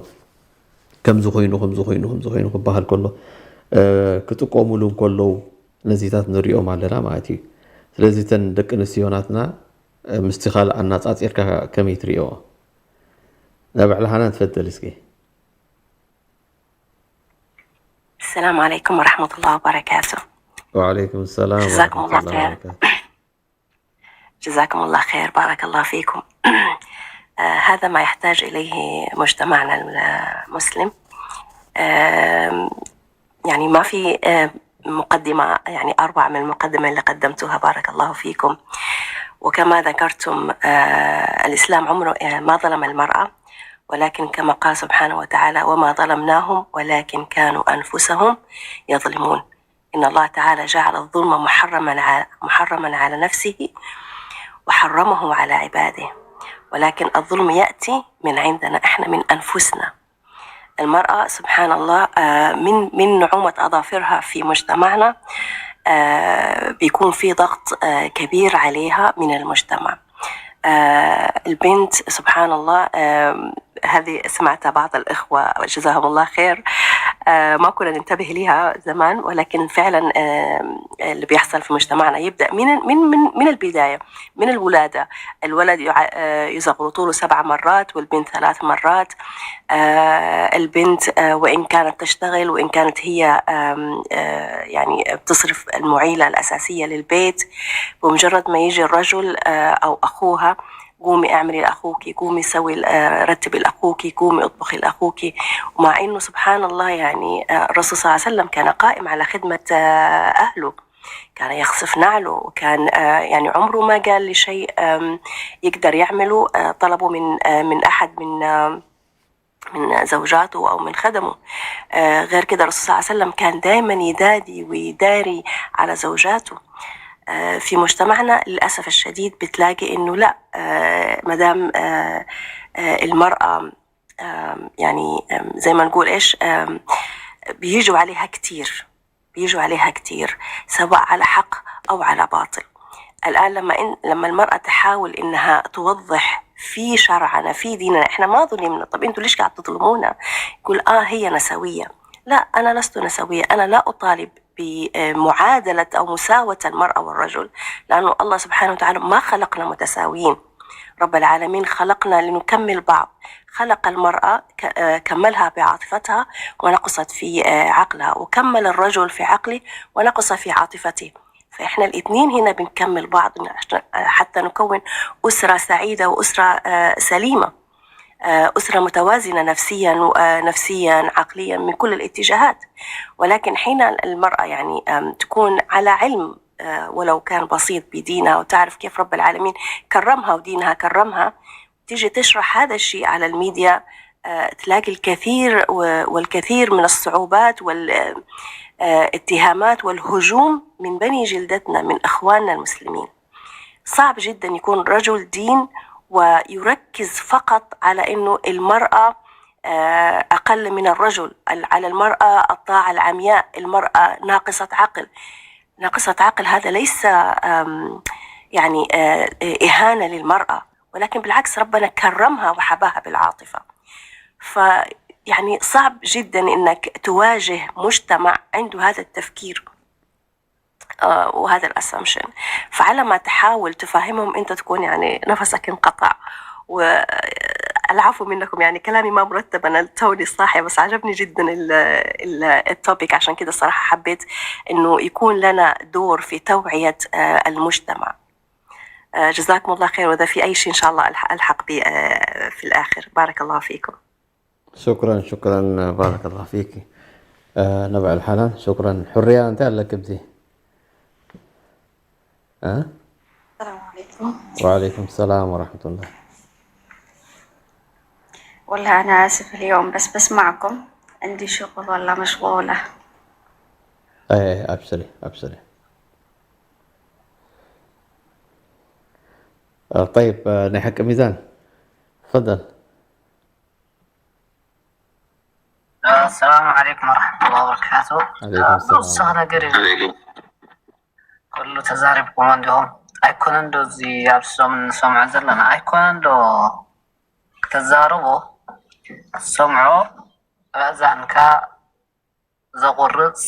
ከምዚ ኮይኑ ከምዚ ኮይኑ ከምዚ ኮይኑ ክበሃል ከሎ ክጥቀሙሉ እንከለዉ ነዚታት ንሪኦም ኣለና ማለት እዩ። ስለዚ እተን ደቂ ኣንስትዮ ናትና ምስቲ ካልእ ኣናፃፂርካ ከመይ ትሪኦ? ናብ ዕላሃና ትፈጥል እስኪ። السلام عليكم ورحمة الله وبركاته. وعليكم السلام جزاكم ورحمة الله الله خير. وبركاته. جزاكم الله خير، بارك الله فيكم. آه، هذا ما يحتاج إليه مجتمعنا المسلم. آم، يعني ما في آه، مقدمة، يعني أروع من المقدمة اللي قدمتوها، بارك الله فيكم. وكما ذكرتم، آه، الإسلام عمره آه، ما ظلم المرأة، ولكن كما قال سبحانه وتعالى: وما ظلمناهم ولكن كانوا أنفسهم يظلمون. إن الله تعالى جعل الظلم محرما ع- محرما على نفسه وحرمه على عباده، ولكن الظلم يأتي من عندنا إحنا، من أنفسنا. المرأة سبحان الله آه، من من نعومة أظافرها في مجتمعنا آه، بيكون في ضغط آه، كبير عليها من المجتمع. آه، البنت سبحان الله آه، هذه سمعتها بعض الإخوة جزاهم الله خير. آه، ما كنا ننتبه لها زمان، ولكن فعلا آه، اللي بيحصل في مجتمعنا يبدأ من من من من البداية، من الولادة. الولد يع- آه، يزغرطوا له سبع مرات والبنت ثلاث مرات. آه، البنت آه، وإن كانت تشتغل، وإن كانت هي آم، آه، يعني بتصرف المعيلة الأساسية للبيت، بمجرد ما يجي الرجل آه، أو أخوها: قومي اعملي لأخوكي، قومي سوي ال- آه، رتبي لأخوكي، قومي اطبخي لأخوكي. ومع إنه سبحان الله يعني آه، الرسول صلى الله عليه وسلم كان قائم على خدمة آه، أهله، كان يخصف نعله، وكان آه، يعني عمره ما قال لشيء آم، يقدر يعمله آه، طلبه من آه، من أحد من آم، من زوجاته أو من خدمه. آه، غير كده الرسول صلى الله عليه وسلم كان دايما يدادي ويداري على زوجاته. آه، في مجتمعنا للأسف الشديد بتلاقي إنه لا، آه، مدام آه، آه، المرأة آم، يعني آم، زي ما نقول إيش آم، بيجوا عليها كتير، بيجوا عليها كتير، سواء على حق أو على باطل. الآن لما إن لما المرأة تحاول إنها توضح في شرعنا، في ديننا، إحنا ما ظلمنا، طب أنتوا ليش قاعد تظلمونا؟ يقول: آه، هي نسوية. لا، أنا لست نسوية، أنا لا أطالب بمعادلة أو مساواة المرأة والرجل، لأنه الله سبحانه وتعالى ما خلقنا متساويين. رب العالمين خلقنا لنكمل بعض. خلق المرأة ك- آه، كملها بعاطفتها ونقصت في آه، عقلها، وكمل الرجل في عقله ونقص في عاطفته. فإحنا الاثنين هنا بنكمل بعض عشان- حتى نكون أسرة سعيدة وأسرة آه، سليمة، آه، أسرة متوازنة نفسيا و- آه، نفسيا، عقليا، من كل الاتجاهات. ولكن حين المرأة يعني آم، تكون على علم آه، ولو كان بسيط بدينها، وتعرف كيف رب العالمين كرمها ودينها كرمها، تيجي تشرح هذا الشيء على الميديا، آه، تلاقي الكثير و- والكثير من الصعوبات والاتهامات والهجوم من بني جلدتنا، من إخواننا المسلمين. صعب جدا يكون رجل دين ويركز فقط على إنه المرأة آه، أقل من الرجل، ال- على المرأة الطاعة العمياء، المرأة ناقصة عقل. ناقصة عقل هذا ليس آم، يعني آه، إهانة للمرأة، ولكن بالعكس ربنا كرمها وحباها بالعاطفة. ف يعني صعب جدا إنك تواجه مجتمع عنده هذا التفكير آه، وهذا ال assumption. فعلى ما تحاول تفهمهم أنت تكون يعني نفسك انقطع. والعفو منكم، يعني كلامي ما مرتب، أنا توني صاحية، بس عجبني جدا ال- ال- ال topic، عشان كده الصراحة حبيت إنه يكون لنا دور في توعية آه، المجتمع. آه، جزاكم الله خير، وإذا في أي شيء إن شاء الله ألح- ألحق به آه، في الآخر. بارك الله فيكم. شكرا شكرا بارك الله فيك. نبع الحنان شكرا. حرية أنت لك بدي. أه؟ السلام عليكم. وعليكم السلام ورحمة الله. والله أنا آسف اليوم، بس بسمعكم، عندي شغل والله مشغولة. ايه، ابشري ابشري. آه، طيب، آه، نحك ميزان. تفضل. ኣሰላሙ ዓለይኩም ወረሕመቱላሂ ወበረካቱ። ዓለይኩም ሰላም። ብዙሕ ነገር እዩ። ኩሉ ተዛሪብኩም እንዲኹም። ኣይኮነን ዶ እዚ ኣብ ሰሙን ንሰምዖ ዘለና? ኣይኮነን ዶ? ክተዛረቦ ሰምዖ፣ ኣእዛንካ ዘቑርፅ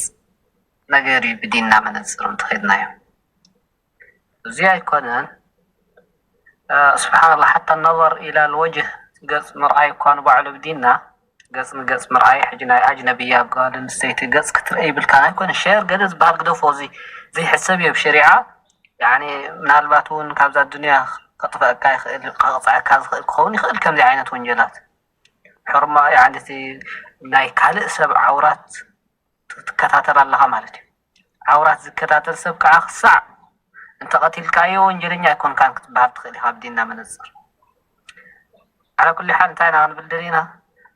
ነገር እዩ ብዲንና መነፅር እንተኸድናዮ። እዚ ኣይኮነን። ስብሓንላ፣ ሓታ ነበር ኢላ ልወጅህ፣ ገፅ ምርኣይ እኳ ንባዕሉ ብዲንና፣ ገፅ ንገፅ ምርኣይ። ሕጂ ናይ ኣጅነብያ ጓል ኣንስተይቲ ገፅ ክትርኢ ይብልካን ኣይኮነ። ሸር ገለ ዝበሃል ግደፎ፣ እዚ ዘይሕሰብ እዩ ብሸሪዓ። ያኒ ምናልባት እውን ካብዛ ዱንያ ከጥፈእካ ይኽእል፣ ከቕፅዐካ ዝኽእል ክኸውን ይኽእል። ከምዚ ዓይነት ወንጀላት ሕርማ፣ ያኒ እቲ ናይ ካልእ ሰብ ዓውራት ትከታተል ኣለኻ ማለት እዩ። ዓውራት ዝከታተል ሰብ ከዓ ክሳዕ እንተቐቲልካዮ ወንጀለኛ ኣይኮንካን ክትበሃል ትኽእል ኢኻ ብዲንና መነፅር። ዓላ ኩሊ ሓል እንታይ ኢና ክንብል ደሊና?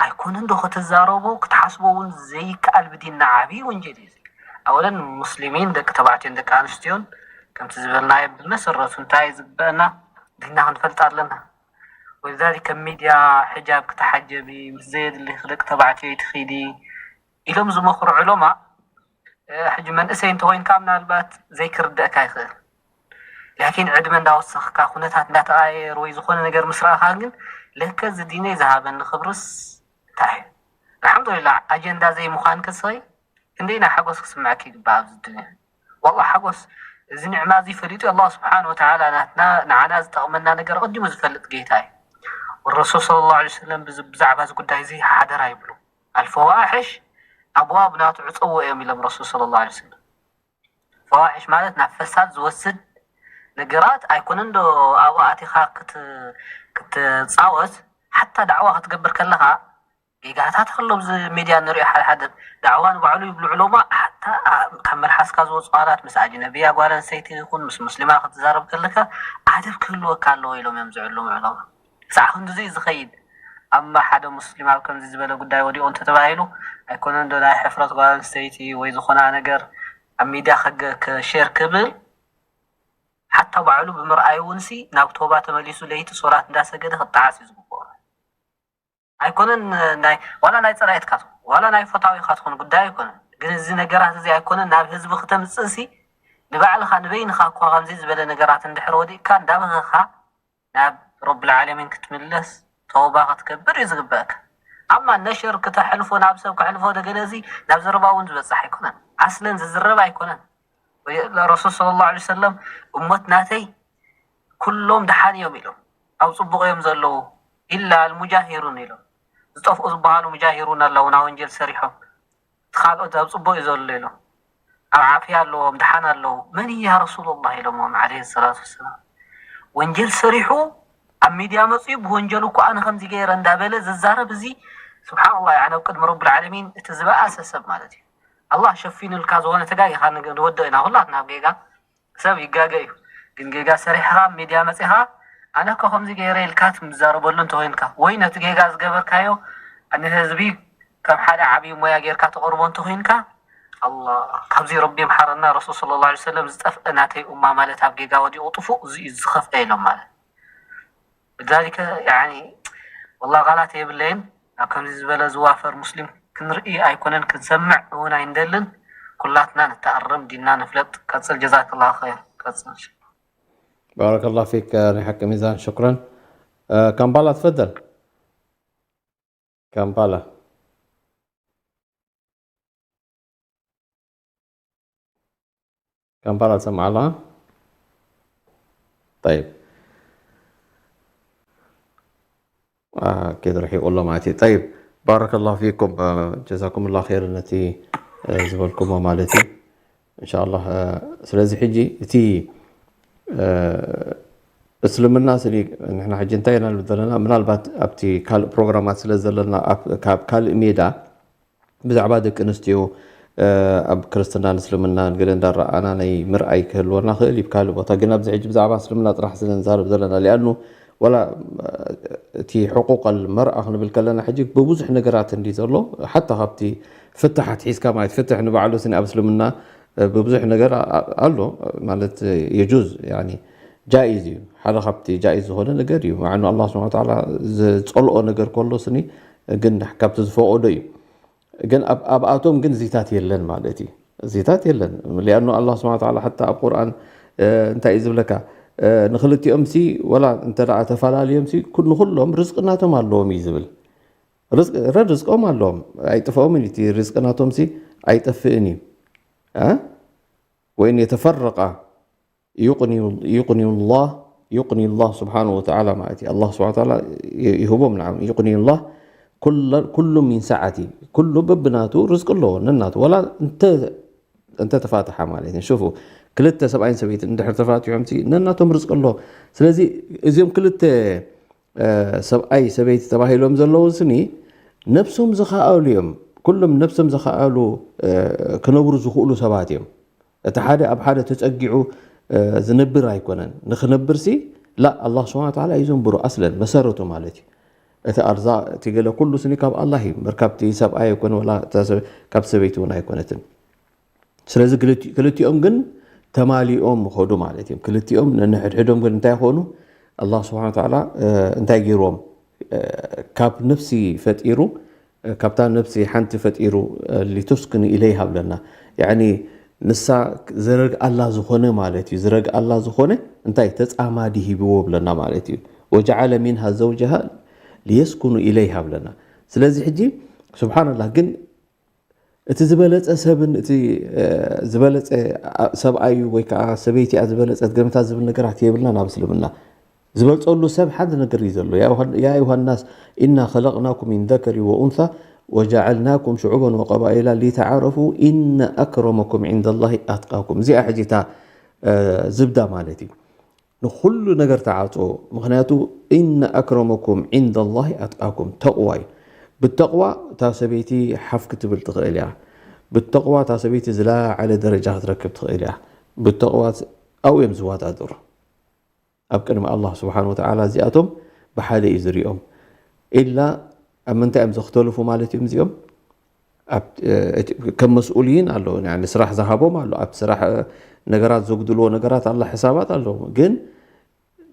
ኣይኮነን ዶ ከተዛረቦ ክትሓስቦ እውን ዘይከኣል ብዲንና ዓብዪ ወንጀል እዩ። ኣወለን ሙስሊሚን ደቂ ተባዕትዮን ደቂ ኣንስትዮን ከምቲ ዝበልናዮ ብመሰረቱ እንታይ ዝግበአና ዲንና ክንፈልጥ ኣለና። ወሊዛሊክ ከም ሚድያ ሕጃብ ክትሓጀቢ ምስ ዘየድሊ ደቂ ተባዕትዮ ይትኺዲ ኢሎም ዝመኽሩ ዑለማ። ሕጂ መንእሰይ እንተኮይንካ ምናልባት ዘይክርደእካ ይኽእል። ላኪን ዕድመ እንዳወሰኽካ ኩነታት እንዳተቐያየር ወይ ዝኾነ ነገር ምስ ረኣኻ ግን ለከ እዚ ዲነይ ዝሃበኒ ክብርስ እንታይ እዩ? ኣልሓምዱሊላህ ኣጀንዳ ዘይምዃን ክስኸይ ክንደይ ናይ ሓጎስ ክስምዐካ ይግባእ ኣብዚ ዱንያ። ዋላ ሓጎስ እዚ ኒዕማ እዚ ፈሊጡ ኣላህ ስብሓን ወተዓላ ናትና ንዓና ዝጠቕመና ነገር ኣቐዲሙ ዝፈልጥ ጌታ እዩ። ወረሱል ሰለላሁ ዐለይሂ ወሰለም ብዛዕባ እዚ ጉዳይ እዚ ሓደራ ይብሉ። ኣልፈዋሕሽ ኣብዋብ ናቱ ዕፀዎ እዮም ኢሎም ረሱል ሰለላሁ ዐለይሂ ወሰለም። ፈዋሕሽ ማለት ናብ ፈሳድ ዝወስድ ነገራት ኣይኮነን ዶ? ኣብኡ ኣቲኻ ክትፃወት ሓታ ዳዕዋ ክትገብር ከለኻ ጌጋታት ከሎ ኣብዚ ሚድያ ንሪኦ ሓደ ሓደ ዳዕዋ ንባዕሉ ይብሉ ዑለማ። ሓታ ካብ መልሓስካ ዝወፁ ቃላት ምስ ኣጅነብያ ጓል ኣንስተይቲ ይኹን ምስ ሙስሊማ ክትዛረብ ከለካ ኣደብ ክህልወካ ኣለዎ ኢሎም እዮም ዝዕልሙ ዑለማ። ክሳዕ ክንድዚ እዩ ዝኸይድ። ኣማ ሓደ ሙስሊም ኣብ ከምዚ ዝበለ ጉዳይ ወዲቑ እንተተባሂሉ ኣይኮነን ዶ ናይ ሕፍረት ጓል ኣንስተይቲ ወይ ዝኾና ነገር ኣብ ሚድያ ሸር ክብል ሓታ ባዕሉ ብምርኣዩ እውን ሲ ናብ ቶባ ተመሊሱ ለይቲ ሶላት እንዳሰገደ ክጠዓስ እዩ ዝግብኦ። ኣይኮነን ናይ ዋላ ናይ ፀላኢትካ ትኹን ዋላ ናይ ፈታዊኻ ትኹን ጉዳይ ኣይኮነን። ግን እዚ ነገራት እዚ ኣይኮነን ናብ ህዝቢ ክተምፅእ ሲ ንባዕልኻ ንበይንኻ እኳ ከምዚ ዝበለ ነገራት እንድሕር ወዲቕካ እንዳበኸኻ ናብ ረብል ዓለሚን ክትምለስ ተውባ ክትገብር እዩ ዝግበእካ። ኣማ ነሽር ክተሕልፎ ናብ ሰብ ከሕልፎ ደገለ እዚ ናብ ዘረባ እውን ዝበፅሕ ኣይኮነን። ኣስለን ዝዝረብ ኣይኮነን። ረሱል ሰለላሁ ዐለይሂ ወሰለም እሞት ናተይ ኩሎም ደሓን እዮም ኢሎም ኣብ ፅቡቕ እዮም ዘለዉ ኢላ ኣልሙጃሂሩን ኢሎም ዝጠፍኡ ዝበሃሉ ሙጃሂሩን ኣለዉ ናብ ወንጀል ሰሪሖም እቲ ካልኦት ኣብ ፅቡቕ እዩ ዘሎ ኢሎም ኣብ ዓፍያ ኣለዎም ደሓን ኣለዉ መን ያ ረሱሉላህ ኢሎምዎም ዓለይሂ ሰላቱ ወሰላም ወንጀል ሰሪሑ ኣብ ሚድያ መፅኡ ብወንጀሉ እኮ ኣነ ከምዚ ገይረ እንዳበለ ዝዛረብ እዚ ስብሓንላህ ያኒ ኣብ ቅድሚ ረብል ዓለሚን እቲ ዝበኣሰ ሰብ ማለት እዩ ኣላህ ሸፊኑልካ ዝኾነ ተጋጊኻ ንወድቕ ኢና ኩላትና ኣብ ጌጋ ሰብ ይጋገ እዩ ግን ጌጋ ሰሪሕኻ ኣብ ሚድያ መፂኻ ኣነ እኮ ከምዚ ገይረ ኢልካ ትምዛረበሉ እንተኮይንካ ወይ ነቲ ጌጋ ዝገበርካዮ ንህዝቢ ከም ሓደ ዓብዪ ሞያ ጌርካ ተቕርቦ እንተኮይንካ ኣላ ካብዚ ረቢ ምሓረና ረሱል ስለ ላ ሰለም ዝጠፍአ ናተይ ኡማ ማለት ኣብ ጌጋ ወዲቑ ጥፉእ እዚ እዩ ዝኸፍአ ኢሎም ማለት ብዛሊከ ያኒ ወላ ቃላት የብለይን ኣብ ከምዚ ዝበለ ዝዋፈር ሙስሊም ክንርኢ ኣይኮነን ክንሰምዕ እውን ኣይንደልን ኩላትና ንተኣረም ዲንና ንፍለጥ ቀጽል ጀዛከላሁ ኸይር ቀጽል بارك الله فيك ናይ ሓቂ ሚዛን ሽኩረን ካምፓላ ትፈደል ካምፓላ ካምፓላ ትሰምዓ ኣለኻ طيب ኬድ ርሒቑ ኣሎ ማለት እዩ طيب بارك الله فيكم جزاكم الله خير ነቲ ዝበልኩሞ ማለት እዩ إن شاء الله ስለዚ ሕጂ እቲ እስልምና ስኒ ንሕና ሕጂ እንታይ ኢና ንብል ዘለና ምናልባት ኣብቲ ካልእ ፕሮግራማት ስለ ዘለና ካብ ካልእ ሜዳ ብዛዕባ ደቂ ኣንስትዮ ኣብ ክርስትናን እስልምናን ገለ እንዳረኣና ናይ ምርኣይ ክህልወና ክእል እዩ ካልእ ቦታ ግን ኣብዚ ሕጂ ብዛዕባ እስልምና ጥራሕ ስለ ንዛረብ ዘለና ሊኣኑ ወላ እቲ ሕቁቀል መርኣ ክንብል ከለና ሕጂ ብብዙሕ ነገራት እንዲ ዘሎ ሓታ ካብቲ ፍትሕ ኣትሒዝካ ማለት ፍትሕ ንባዕሉ ስኒ ኣብ እስልምና ብብዙሕ ነገር ኣሎ ማለት የጁዝ ጃኢዝ እዩ ሓደ ካብቲ ጃኢዝ ዝኾነ ነገር እዩ ማዕኑ ኣላ ስብሓ ተዓላ ዝፀልኦ ነገር ከሎ ስኒ ግን ካብቲ ዝፈቀዶ እዩ ግን ኣብኣቶም ግን ዚታት የለን ማለት እዩ። ዚታት የለን። ሊኣኑ ኣላ ስብሓን ተዓላ ሓታ ኣብ ቁርኣን እንታይ እዩ ዝብለካ? ንክልቲኦም ሲ ወላ እንተ ተፈላለዮም ሲ ንኩሎም ርዝቂ ናቶም ኣለዎም እዩ ዝብል። ረድ ርዝቆም ኣለዎም፣ ኣይጥፍኦምን እቲ ርዝቂ ናቶም ሲ ኣይጠፍእን እዩ። ወይን የተፈረቃ ዩቅኒ ላህ ዩቅኒ ላህ ስብሓን ወተዓላ ማለት እዩ። ኣላ ስብሓን ተዓላ ይህቦም። ንዓም ዩቅኒ ላህ ኩሉ ሚን ሰዓቲ፣ ኩሉ በብናቱ ርዝቂ ኣለዎ ነናቱ። ወላ እንተ ተፋትሓ ማለት እዩ። ሽፉ ክልተ ሰብኣይን ሰበይትን እንድሕር ተፋትሖም ነናቶም ርዝቂ ኣለዎ። ስለዚ እዚኦም ክልተ ሰብኣይ ሰበይቲ ተባሂሎም ዘለዉ ስኒ ነብሶም ዝኸኣሉ እዮም። ኩሎም ነብሶም ዝኸኣሉ ክነብሩ ዝኽእሉ ሰባት እዮም። እቲ ሓደ ኣብ ሓደ ተጸጊዑ ዝነብር ኣይኮነን። ንኽነብር ሲ ላ ኣላ ስብሓን ተዓላ እዩ ዘንብሮ። ኣስለን መሰረቱ ማለት እዩ። እቲ ኣርዛቅ እቲ ገለ ኩሉ ስኒ ካብ ኣላ እዩ። መርካብቲ ሰብኣይ ኣይኮነ፣ ካብ ሰበይቲ እውን ኣይኮነትን። ስለዚ ክልቲኦም ግን ተማሊኦም ኸዱ ማለት እዮም። ክልቲኦም ነንሕድሕዶም ግን እንታይ ኾኑ? ኣላ ስብሓን ተዓላ እንታይ ገይርዎም? ካብ ነፍሲ ፈጢሩ፣ ካብታ ነፍሲ ሓንቲ ፈጢሩ ሊቱስክኑ ኢለይሃ ብለና። ንሳ ዝረግኣላ ዝኾነ ማለት እዩ። ዝረግኣላ ዝኾነ እንታይ ተፃማዲ ሂብዎ ብለና ማለት እዩ። ወጀዓለ ሚንሃ ዘውጀሃ ሊየስኩኑ ኢለይሃ ብለና። ስለዚ ሕጂ ስብሓንላህ ግን እቲ ዝበለፀ ሰብን እቲ ዝበለፀ ሰብኣዩ ወይ ከዓ ሰበይቲያ ዝበለፀት ገምታ ዝብል ነገራት የብልና ናብ እስልምና። ዝበልፀሉ ሰብ ሓደ ነገር እዩ ዘሎ። ያ ዩሃናስ ኢና ኸለቅናኩም ሚን ዘከሪ ወኡንሳ ወጀዓልናኩም ሽዑበን ወቀባኢላ ሊተዓረፉ ኢነ ኣክረመኩም ዒንደ ላሂ ኣትቃኩም። እዚኣ ሕጂ እታ ዝብዳ ማለት እዩ። ንኹሉ ነገር ተዓፅዎ። ምኽንያቱ ኢነ ኣክረመኩም ዒንደ ላሂ ኣትቃኩም፣ ተቕዋ እዩ። ብተቕዋ እታ ሰበይቲ ሓፍ ክትብል ትኽእል እያ። ብተቕዋ እታ ሰበይቲ ዝለዓለ ደረጃ ክትረክብ ትኽእል እያ። ብተቕዋ ኣብኡ እዮም ዝወዳደሩ ኣብ ቅድሚ ኣላህ ስብሓን ወተዓላ። እዚኣቶም ብሓደ እዩ ዝሪኦም። ኢላ ኣብ ምንታይ እዮም ዘኽተልፉ ማለት እዮም እዚኦም? ከም መስኡልይን ኣሎ፣ ስራሕ ዝሃቦም ኣሎ፣ ኣብ ስራሕ ነገራት ዘጉድልዎ ነገራት ኣላ፣ ሕሳባት ኣለዎም። ግን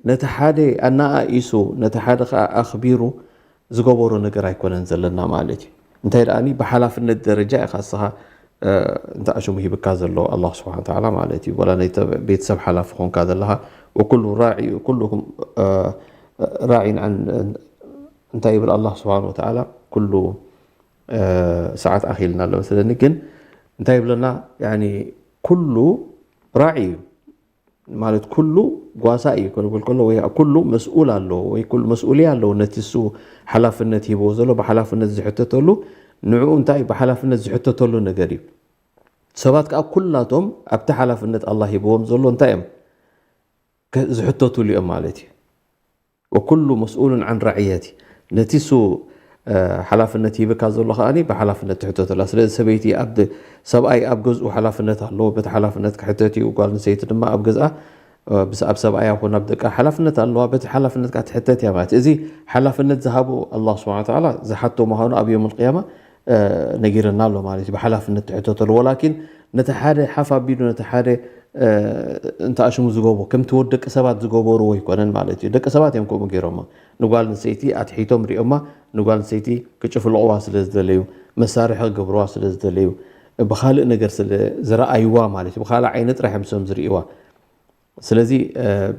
ነቲ ሓደ ኣነኣኢሱ ነቲ ሓደ ከዓ ኣኽቢሩ ዝገበሮ ነገር ኣይኮነን ዘለና ማለት እዩ። እንታይ ደኣ ብሓላፍነት ደረጃ ኢኻ እስኻ እንተ ኣሽሙ ሂብካ ዘሎ ኣላህ ስብሓን ተዓላ ማለት እዩ። ወላ ናይ ቤተሰብ ሓላፊ ኾንካ ዘለኻ ወኩሉ ራዒ ኩሉኩም ራዒን እንታይ ይብል ኣላህ ስብሓን ወተዓላ? ኩሉ ሰዓት ኣኺልና ኣሎ መስለኒ። ግን እንታይ ይብለና? ኩሉ ራዒ እዩ ማለት ኩሉ ጓሳ እዩ ክብል ከሎ ወይ ኩሉ መስኡል ኣለዎ ወይ ኩሉ መስኡልያ ኣለዎ። ነቲ እሱ ሓላፍነት ሂብዎ ዘሎ ብሓላፍነት ዝሕተተሉ ንዕኡ እንታይ ብሓላፍነት ዝሕተተሉ ነገር እዩ። ሰባት ከዓ ኩላቶም ኣብቲ ሓላፍነት ኣላህ ሂብዎም ዘሎ እንታይ እዮም ዝሕተቱሉ እዮም ማለት እዩ። ወኩሉ መስኡሉን ዓን ራዕየቲ። ነቲ እሱ ሓላፍነት ሂብካ ዘሎ ከኣ ብሓላፍነት ትሕተተላ። ስለዚ ሰበይቲ ሰብኣይ ኣብ ገዝኡ ሓላፍነት ኣለዎ። በቲ ሓላፍነት ክሕተት እዩ። ጓል ኣንስተይቲ ድማ ኣብ ገዝኣ ኣብ ሰብኣያ ኮን ኣብ ደቃ ሓላፍነት ኣለዋ። በቲ ሓላፍነት ከዓ ትሕተት እያ ማለት እዚ ሓላፍነት ዝሃቦ ኣላ ስብሓን ተዓላ ዝሓቶ ምዃኑ ኣብ ዮም ልቅያማ ነጊረና ኣሎ ማለት እዩ። ብሓላፍነት ትሕተተሉ። ወላኪን ነቲ ሓደ ሓፍ ኣቢሉ ነቲ ሓደ እንተ ኣሽሙ ዝገብሩ ከምቲ ወድ ደቂ ሰባት ዝገበርዎ ኣይኮነን ማለት እዩ። ደቂ ሰባት እዮም ከምኡ ገይሮማ። ንጓል ኣንስተይቲ ኣትሒቶም ሪኦማ። ንጓል ኣንስተይቲ ክጭፍልቕዋ ስለ ዝደለዩ፣ መሳርሒ ክገብርዋ ስለ ዝደለዩ፣ ብኻልእ ነገር ስለ ዝረኣይዋ ማለት እዩ። ብኻልእ ዓይኒ ጥራሕ እዮም ሰም ዝርእይዋ። ስለዚ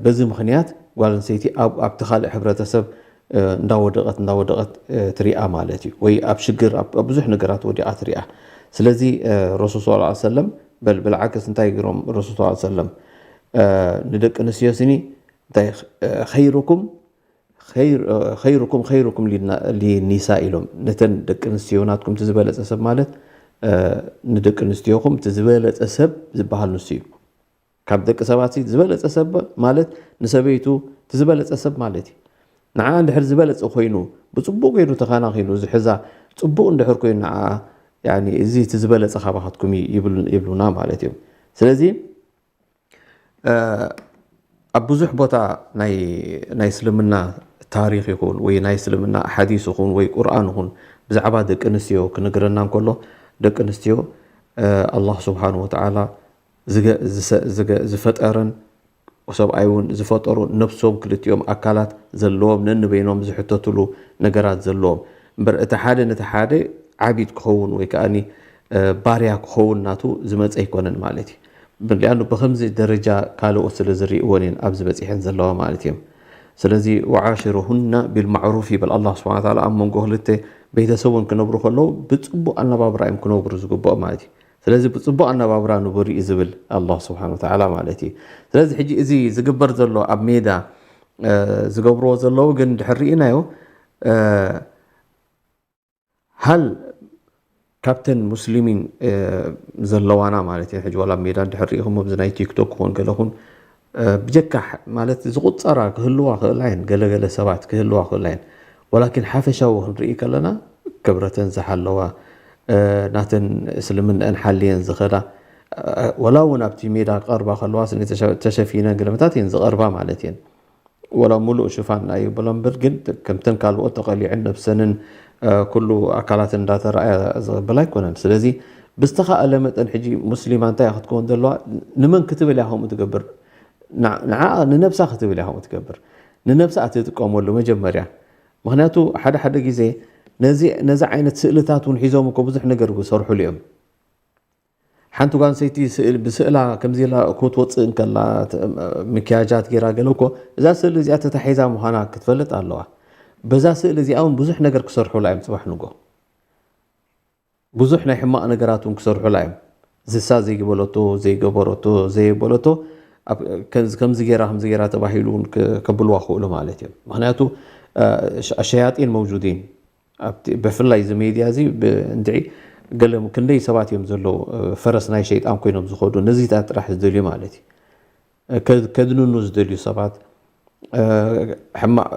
በዚ ምኽንያት ጓል ኣንስተይቲ ኣብቲ ካልእ ሕብረተሰብ እንዳወደቐት እንዳወደቐት ትሪኣ ማለት እዩ። ወይ ኣብ ሽግር ኣብ ብዙሕ ነገራት ወዲቓ ትሪኣ። ስለዚ ረሱል ስ ሰለም በል ብልዓክስ እንታይ ገይሮም ረሱል ስ ሰለም ንደቂ ኣንስትዮ ስኒ እንታይ ኸይሩኩም ኸይሩኩም ኸይሩኩም ሊኒሳ ኢሎም። ነተን ደቂ ኣንስትዮ ናትኩም እቲ ዝበለፀ ሰብ ማለት ንደቂ ኣንስትዮኹም እቲ ዝበለፀ ሰብ ዝበሃል ንሱ እዩ። ካብ ደቂ ሰባት ዝበለፀ ሰብ ማለት ንሰበይቱ እቲ ዝበለፀ ሰብ ማለት እዩ። ንዓ እንድሕር ዝበለፀ ኮይኑ ብፅቡቅ ገይሩ ተኸናኺኑ ዝሕዛ ፅቡቅ እንድሕር ኮይኑ ንዓ እዚ እቲ ዝበለፀ ካባኻትኩም ይብሉና ማለት እዮም። ስለዚ ኣብ ብዙሕ ቦታ ናይ እስልምና ታሪክ ይኹን ወይ ናይ እስልምና ሓዲስ ይኹን ወይ ቁርኣን ይኹን ብዛዕባ ደቂ ኣንስትዮ ክነግረና እንከሎ ደቂ ኣንስትዮ ኣላህ ስብሓን ወተዓላ ዝፈጠረን ሰብኣይ እውን ዝፈጠሩ ነብሶም ክልቲኦም ኣካላት ዘለዎም ነንበይኖም ዝሕተትሉ ነገራት ዘለዎም እምበር እቲ ሓደ ነቲ ሓደ ዓቢድ ክኸውን ወይ ከኣኒ ባርያ ክኸውን ናቱ ዝመፀ ኣይኮነን ማለት እዩ። ሊኣኑ ብከምዚ ደረጃ ካልኦት ስለ ዝርእዎን እየን ኣብዚ በፂሐን ዘለዋ ማለት እዮም። ስለዚ ወዓሽሩሁና ቢልማዕሩፍ ይብል ኣላ ስብሓን ታላ። ኣብ መንጎ ክልተ ቤተሰብ እውን ክነብሩ ከለዉ ብፅቡቅ ኣነባብራ እዮም ክነብሩ ዝግብኦም ማለት እዩ። ስለዚ ብፅቡቅ ኣነባብራ ንበሩ እዩ ዝብል ኣላ ስብሓን ወተዓላ ማለት እዩ። ስለዚ ሕጂ እዚ ዝግበር ዘሎ ኣብ ሜዳ ዝገብርዎ ዘለዉ ግን ድሕር ርኢናዮ ሃል ካብተን ሙስሊሚን ዘለዋና ማለት እየን ሕጂ ዋላ ሜዳ እንድሕር ርኢኹም ኣብዚ ናይ ቲክቶክ ክኾን ገለኹን ብጀካ ማለት ዝቁፀራ ክህልዋ ክእላ እየን ገለገለ ሰባት ክህልዋ ክእላ እየን። ወላኪን ሓፈሻዊ ክንርኢ ከለና ክብረተን ዝሓለዋ ናተን እስልምናአን ሓልየን ዝኸዳ ወላ እውን ኣብቲ ሜዳ ክቐርባ ከለዋ ተሸፊነን ግለመታት እየን ዝቐርባ ማለት እየን። ወላ ሙሉእ ሽፋን ኣይብሎ እምበር ግን ከምተን ካልኦት ተቐሊዐን ነብሰንን ኩሉ ኣካላትን እንዳተረኣያ ዝቕበል ኣይኮነን። ስለዚ ብዝተኻእለ መጠን ሕጂ ሙስሊማ እንታይ ክትከውን ዘለዋ ንመን ክትብል እያ ከምኡ ትገብር? ንዓ ንነብሳ ክትብል እያ ከምኡ ትገብር። ንነብሳ እትጥቀመሉ መጀመርያ። ምክንያቱ ሓደ ሓደ ግዜ ነዚ ዓይነት ስእልታት እውን ሒዞም እኮ ብዙሕ ነገር ዝሰርሑሉ እዮም። ሓንቲ ጓል ኣንስተይቲ ብስእላ ከምዚ ኢላ ክትወፅእ እንከላ ምክያጃት ገይራ ገለ እኮ እዛ ስእሊ እዚኣ ተታሒዛ ምዃና ክትፈልጥ ኣለዋ። በዛ ስእሊ እዚኣ እውን ብዙሕ ነገር ክሰርሑላ እዮም ፅባሕ ንጎ። ብዙሕ ናይ ሕማቕ ነገራት እውን ክሰርሑላ እዮም። ዝሳ ዘይበለቶ ዘይገበረቶ ዘየበለቶ ከምዚ ገይራ ከምዚ ገይራ ተባሂሉ እውን ከብልዋ ክእሉ ማለት እዮም። ምክንያቱ ኣሸያጢን መውጁዲን ብፍላይ እዚ ሜድያ እዚ እንድዒ ገለ ክንደይ ሰባት እዮም ዘለዉ ፈረስ ናይ ሸይጣን ኮይኖም ዝኸዱ ነዚታት ጥራሕ ዝደልዩ ማለት እዩ። ከድንኑ ዝደልዩ ሰባት ሕማቕ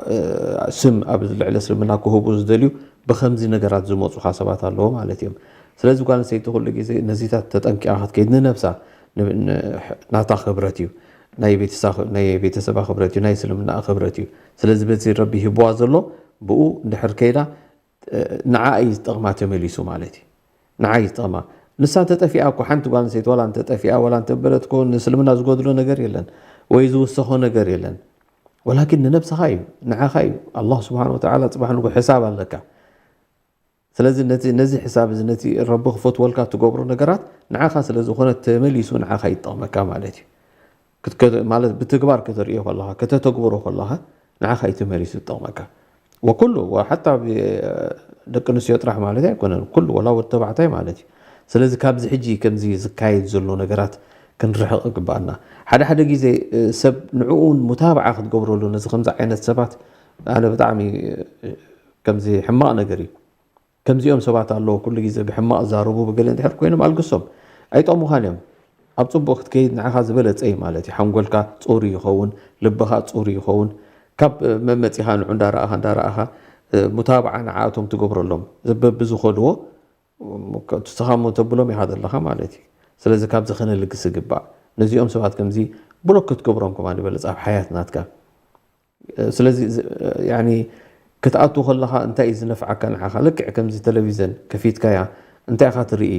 ስም ኣብ ልዕሊ እስልምና ክህቡ ዝደልዩ ብከምዚ ነገራት ዝመፁኻ ሰባት ኣለዎ ማለት እዮም። ስለዚ ጓል ኣንስተይቲ ኩሉ ግዜ ነዚታት ተጠንቂቓ ክትከይድ ንነብሳ ናታ ክብረት እዩ፣ ናይ ቤተሰባ ክብረት እዩ፣ ናይ እስልምና ክብረት እዩ። ስለዚ በዚ ረቢ ሂብዋ ዘሎ ብኡ እንድሕር ከይዳ ንዓ እዩ ዝጠቕማ ተመሊሱ ማለት እዩ። ንዓ እዩ ዝጠቕማ። ንሳ እንተጠፊኣ እኮ ሓንቲ ጓል ኣንስተይቲ ዋላ እንተጠፊኣ ዋላ እንተበለት እኮ ንእስልምና ዝጎድሎ ነገር የለን ወይ ዝውሰኾ ነገር የለን። ወላኪን ንነብስኻ እዩ፣ ንዓኻ እዩ። ኣላህ ስብሓን ወተዓላ ፅባሕ ንጎ ሕሳብ ኣለካ። ስለዚ ነዚ ሕሳብ እዚ ነቲ ረቢ ክፈትወልካ ትገብሮ ነገራት ንዓኻ ስለ ዝኾነ ተመሊሱ ንዓኻ ይጠቕመካ ማለት እዩ። ማለት ብትግባር ከተርእዮ ከለኻ ከተተግብሮ ከለኻ ንዓኻ እዩ ተመሊሱ ዝጠቕመካ። ወኩሉ ሓታ ደቂ ኣንስትዮ ጥራሕ ማለት ኣይኮነን፣ ኩሉ ወላ ወዲ ተባዕታይ ማለት እዩ። ስለዚ ካብዚ ሕጂ ከምዚ ዝካየድ ዘሎ ነገራት ክንርሕቕ ይግባኣና። ሓደ ሓደ ግዜ ሰብ ንዕኡ እውን ሙታብዓ ክትገብረሉ ነዚ ከምዚ ዓይነት ሰባት ኣነ ብጣዕሚ ከምዚ ሕማቕ ነገር እዩ። ከምዚኦም ሰባት ኣለዉ ኩሉ ግዜ ብሕማቕ ዛረቡ ብገለ እንድሕር ኮይኖም ኣልግሶም ኣይጠቕሙኻን እዮም። ኣብ ፅቡቕ ክትከይድ ንዓኻ ዝበለፀ እዩ ማለት እዩ። ሓንጎልካ ፅሩ ይኸውን፣ ልብኻ ፅሩ ይኸውን። ካብ መመፂኻ ንዑ እንዳረኣኻ እንዳረኣኻ ሙታብዓ ንዓኣቶም ትገብረሎም በብዝኸድዎ ንስኻ እሞ ተብሎም ኢኻ ዘለኻ ማለት እዩ። ስለዚ ካብዚ ከነልግስ ይግባእ። ነዚኦም ሰባት ከምዚ ብሎክ ክትገብሮም ከማን ይበልፅ ኣብ ሓያት ናትካ። ስለዚ ክትኣቱ ከለኻ እንታይ እዩ ዝነፍዓካ ንዓኻ? ልክዕ ከምዚ ቴሌቪዘን ከፊትካያ እንታይ ኢኻ ትርኢ?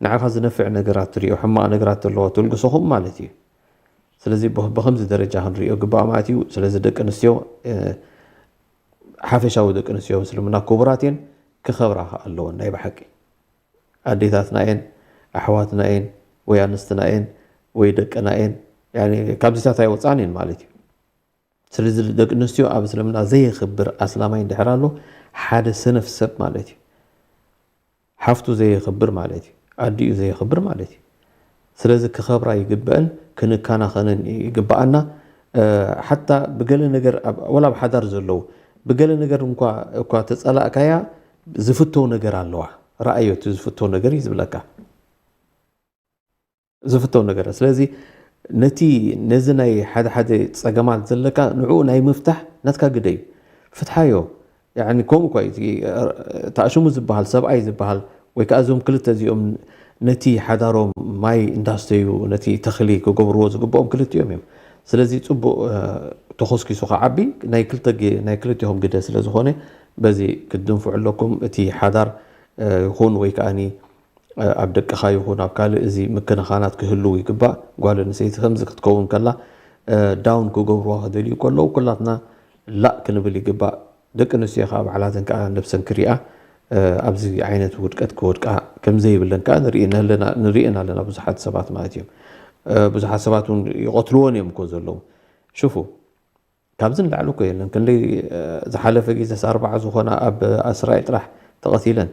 ንዓኻ ዝነፍዕ ነገራት ትሪኦ፣ ሕማቕ ነገራት ኣለዋ ትልግሶኹም ማለት እዩ። ስለዚ ብከምዚ ደረጃ ክንሪኦ ግባእ ማለት እዩ። ስለዚ ደቂ ኣንስትዮ ሓፈሻዊ ደቂ ኣንስትዮ ምስልምና ክቡራት እየን፣ ክኸብራ ከ ኣለወን ናይ ብሓቂ። ኣዴታትና እየን፣ ኣሕዋትና እየን፣ ወይ ኣንስትና እየን፣ ወይ ደቅና እየን። ካብዚታት ኣይወፃን እየን ማለት እዩ። ስለዚ ደቂ ኣንስትዮ ኣብ እስልምና ዘየኽብር ኣስላማይ እንድሕር ኣሎ ሓደ ሰነፍ ሰብ ማለት እዩ። ሓፍቱ ዘየኽብር ማለት እዩ። ኣዲኡ ዘየኽብር ማለት እዩ። ስለዚ ክኸብራ ይግበአን ክንከናኸነን ይግበኣና። ሓታ ብገለ ነገር ወላ ኣብ ሓዳር ዘለዉ ብገለ ነገር እኳ ተፀላእካያ ዝፍተው ነገር ኣለዋ። ረኣዮ እቲ ዝፍተው ነገር እዩ ዝብለካ። ዝፍተው ነገር። ስለዚ ነቲ ነዚ ናይ ሓደ ሓደ ጸገማት ዘለካ ንዕኡ ናይ ምፍታሕ ናትካ ግደ እዩ። ፍትሓዮ። ከምኡ እኳ እዩ እቲ ተኣሽሙ ዝበሃል ሰብኣይ ዝበሃል ወይ ከዓ እዞም ክልተ እዚኦም ነቲ ሓዳሮም ማይ እንዳስተዩ ነቲ ተኽሊ ክገብርዎ ዝግብኦም ክልቲኦም እዮም። ስለዚ ፅቡቕ ተኾስኪሱ ክዓቢ ናይ ክልተ ናይ ክልቲኦም ግደ ስለ ዝኾነ በዚ ክትድንፍዑ ኣለኩም። እቲ ሓዳር ይኹን ወይ ከዓኒ ኣብ ደቅኻ ይኹን ኣብ ካልእ እዚ ምክንኻናት ክህልው ይግባእ። ጓል ኣንስተይቲ ከምዚ ክትከውን ከላ ዳውን ክገብርዋ ክደልዩ ከለዉ ኩላትና ላእ ክንብል ይግባእ። ደቂ ኣንስትዮ ከዓ ባዕላተን ከዓ ነብሰን ክሪኣ ኣብዚ ዓይነት ውድቀት ክወድቃ ከምዘይብለን ከዓ ንርእየን ኣለና ብዙሓት ሰባት ማለት እዮም። ብዙሓት ሰባት እውን ይቐትልዎን እዮም እኮ ዘለዉ። ሽፉ፣ ካብዚ ንላዕሊ እኮ የለን። ክንደይ ዝሓለፈ ግዜስ ኣርባዓ ዝኾና ኣብ እስራኤል ጥራሕ ተቐቲለን።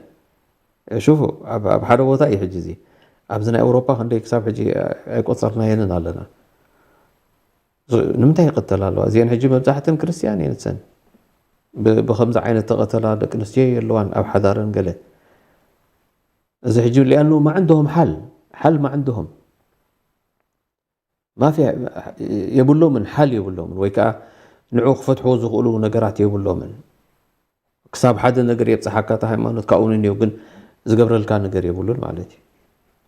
ሽፉ፣ ኣብ ሓደ ቦታ እዩ ሕጂ እዚ። ኣብዚ ናይ ኣውሮፓ ክንደይ ክሳብ ሕጂ ኣይቆጸርናየንን ኣለና። ንምንታይ ይቐተላ ኣለዋ? እዚአን ሕጂ መብዛሕተን ክርስትያን እየን። ሰን ብከምዚ ዓይነት ተቐተላ ደቂ ኣንስትዮ የለዋን ኣብ ሓዳረን ገለ። እዚ ሕጂ ሊኣኑ ማዕንድሆም ሓል ሓል ማዕንድሆም ማፊ የብሎምን፣ ሓል የብሎምን፣ ወይ ከዓ ንዑ ክፈትሕዎ ዝኽእሉ ነገራት የብሎምን። ክሳብ ሓደ ነገር የብፅሓካ እቲ ሃይማኖት ካብኡ ንንየው ግን ዝገብረልካ ነገር የብሉን ማለት እዩ።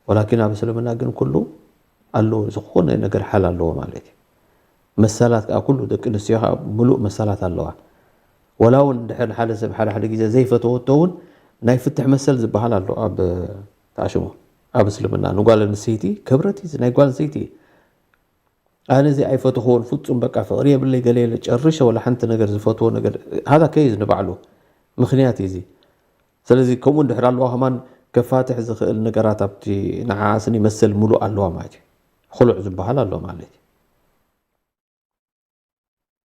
ወላኪን ኣብ እስልምና ግን ኩሉ ኣለዎ፣ ዝኾነ ነገር ሓል ኣለዎ ማለት እዩ። መሰላት ከዓ ኩሉ ደቂ ኣንስትዮ ከዓ ምሉእ መሰላት ኣለዋ። ወላ እውን ድሕር ሓደ ሰብ ሓደ ሓደ ግዜ ዘይፈተወቶ እውን ናይ ፍትሕ መሰል ዝበሃል ኣሎ ኣብ ተኣሽሞ ኣብ እስልምና ንጓል ኣንስተይቲ ክብረት እዩ፣ ናይ ጓል ኣንስተይቲ እዩ። ኣነ እዚ ኣይፈተኽዎን ፍጹም በቃ ፍቕሪ የብለይ ገለ የለ ጨርሸ ወላ ሓንቲ ነገር ዝፈትዎ ነገር ሃዛ ከይዝ ንባዕሉ ምኽንያት እዩ እዚ። ስለዚ ከምኡ እንድሕር ኣለዋ ከማን ከፋትሕ ዝኽእል ነገራት ኣብቲ ንዓኣ ስኒ መሰል ሙሉእ ኣለዋ ማለት እዩ። ክሉዕ ዝበሃል ኣሎ ማለት እዩ።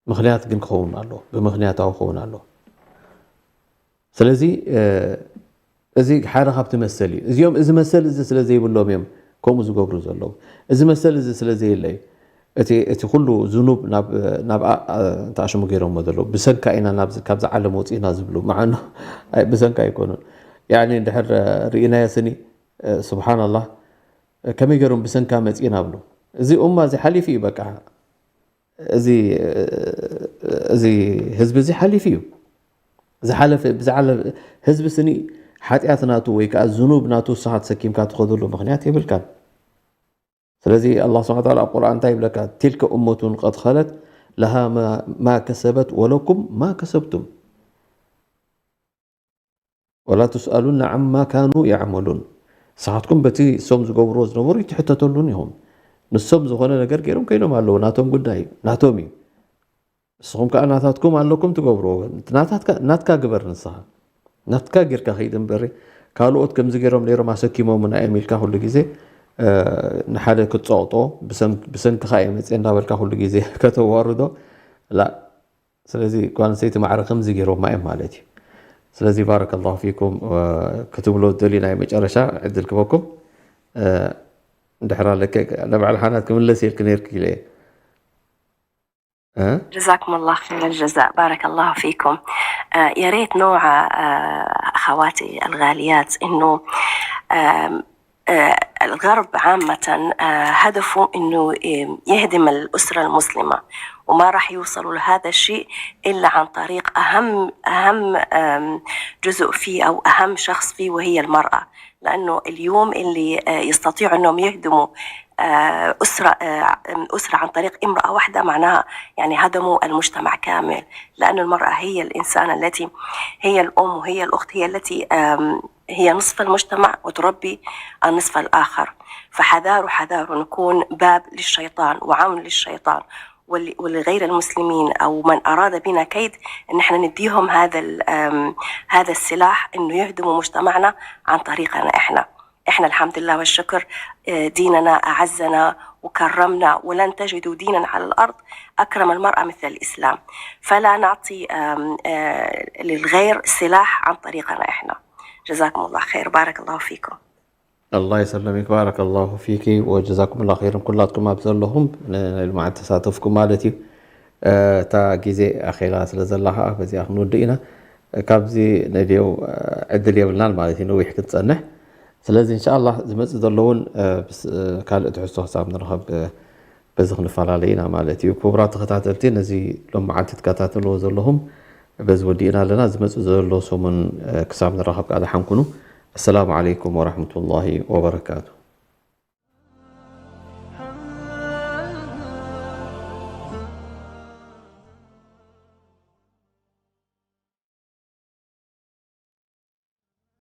ምኽንያት ግን ክኸውን ኣሎ፣ ብምኽንያታዊ ክኸውን ኣሎ። ስለዚ እዚ ሓደ ካብቲ መሰል እዩ። እዚኦም እዚ መሰል እዚ ስለ ዘይብሎም እዮም ከምኡ ዝገብሩ ዘለዉ። እዚ መሰል እዚ ስለ ዘየለ እዩ እቲ እቲ ኩሉ ዝኑብ ናብ ናብ ተኣሽሙ ገይሮሞ ዘለዉ። ብሰንካ ኢና ናብ ካብዚ ዓለም ወፂእና ዝብሉ። መዓኑ ብሰንካ ኣይኮኑን። ያኒ እንድሕር ርኢናዮ ስኒ ስብሓንላህ ከመይ ገይሮም ብሰንካ መፂእና ብሉ። እዚ ኡማ እዚ ሓሊፉ እዩ በቃ። እዚ እዚ ህዝቢ እዚ ሓሊፉ እዩ ዝሓለፈ ብዝሓለፈ ህዝቢ ስኒ ሓጢኣት ናቱ ወይ ከዓ ዝኑብ ናቱ ንስኻ ተሰኪምካ ትኸደሉ ምኽንያት የብልካን። ስለዚ ኣላህ ስብሓን ወተዓላ ኣብ ቁርኣን እንታይ ይብለካ? ትልከ እመቱን ቀድ ኸለት ለሃ ማ ከሰበት ወለኩም ማ ከሰብቱም ወላ ቱስኣሉና ዓማ ካኑ ያዕመሉን። ንስኻትኩም በቲ እሶም ዝገብርዎ ዝነበሩ ይትሕተተሉን ኢኹም። ንሶም ዝኾነ ነገር ገይሮም ከይዶም ኣለዉ፣ ናቶም ጉዳይ እዩ፣ ናቶም እዩ። ንስኹም ከዓ ናታትኩም ኣለኩም ትገብርዎ። ናትካ ግበር ንስኻ። ናትካ ጌርካ ከይድ እምበሪ ካልኦት ከምዚ ገይሮም ነይሮም ኣሰኪሞምና እዮም ኢልካ ኩሉ ግዜ ንሓደ ክትፀቕጦ ብሰንክኻ እየ መፅእ እንዳበልካ ኩሉ ግዜ ከተዋርዶ ላ ስለዚ ጓል ኣንስተይቲ ማዕረ ከምዚ ገይሮማ እዮም ማለት እዩ። ስለዚ ባረከላሁ ፊኩም ክትብሎ ደሊ ናይ መጨረሻ ዕድል ክበኩም እንድሕር ኣለከ ንባዕል ሓናት ክምለስ የልክ ነርክ ኢለ እየ جزاكم الله خير الجزاء بارك الله فيكم يا ريت نوع أخواتي الغاليات إنه الغرب عامة هدفه إنه يهدم الأسرة المسلمة وما راح يوصلوا لهذا الشيء إلا عن طريق أهم أهم جزء فيه أو أهم شخص فيه وهي المرأة لأنه اليوم اللي يستطيعوا أنهم يهدموا أسرة أسرة عن طريق امرأة واحدة معناها يعني هدموا المجتمع كامل لأن المرأة هي الإنسانة التي هي الأم وهي الأخت هي التي هي نصف المجتمع وتربي النصف الآخر فحذاروا حذاروا نكون باب للشيطان وعون للشيطان ولغير المسلمين أو من أراد بنا كيد إن احنا نديهم هذا هذا السلاح إنه يهدموا مجتمعنا عن طريقنا احنا. احنا الحمد لله والشكر ديننا أعزنا وكرمنا ولن تجدوا دينا على الأرض أكرم المرأة مثل الإسلام فلا نعطي للغير سلاح عن طريقنا احنا. جزاكم الله خير بارك الله فيكم. الله يسلمك بارك الله فيك وجزاكم الله خيرا ኩላትኩም ኣብ ዘለኹም ንልምዓት ተሳተፍኩም ማለት እዩ። እታ ግዜ ኣኼላ ስለ ዘላ ከዓ በዚኣ ክንወድእ ኢና። ካብዚ ነድዮ ዕድል የብልናን ማለት እዩ ነዊሕ ክትፀንሕ። ስለዚ እንሻላ ዝመፅእ ዘሎ እውን ካልእ ትሕዝቶ ክሳብ ንረኸብ በዚ ክንፈላለ ኢና ማለት እዩ። ክቡራት ተኸታተልቲ ነዚ ሎም መዓልቲ ትከታተልዎ ዘለኹም በዚ ወዲእና ኣለና። ዝመፅእ ዘሎ ሰሙን ክሳብ ንራኸብ ከዓ ደሓን ኩኑ። السلام عليكم ورحمة الله وبركاته.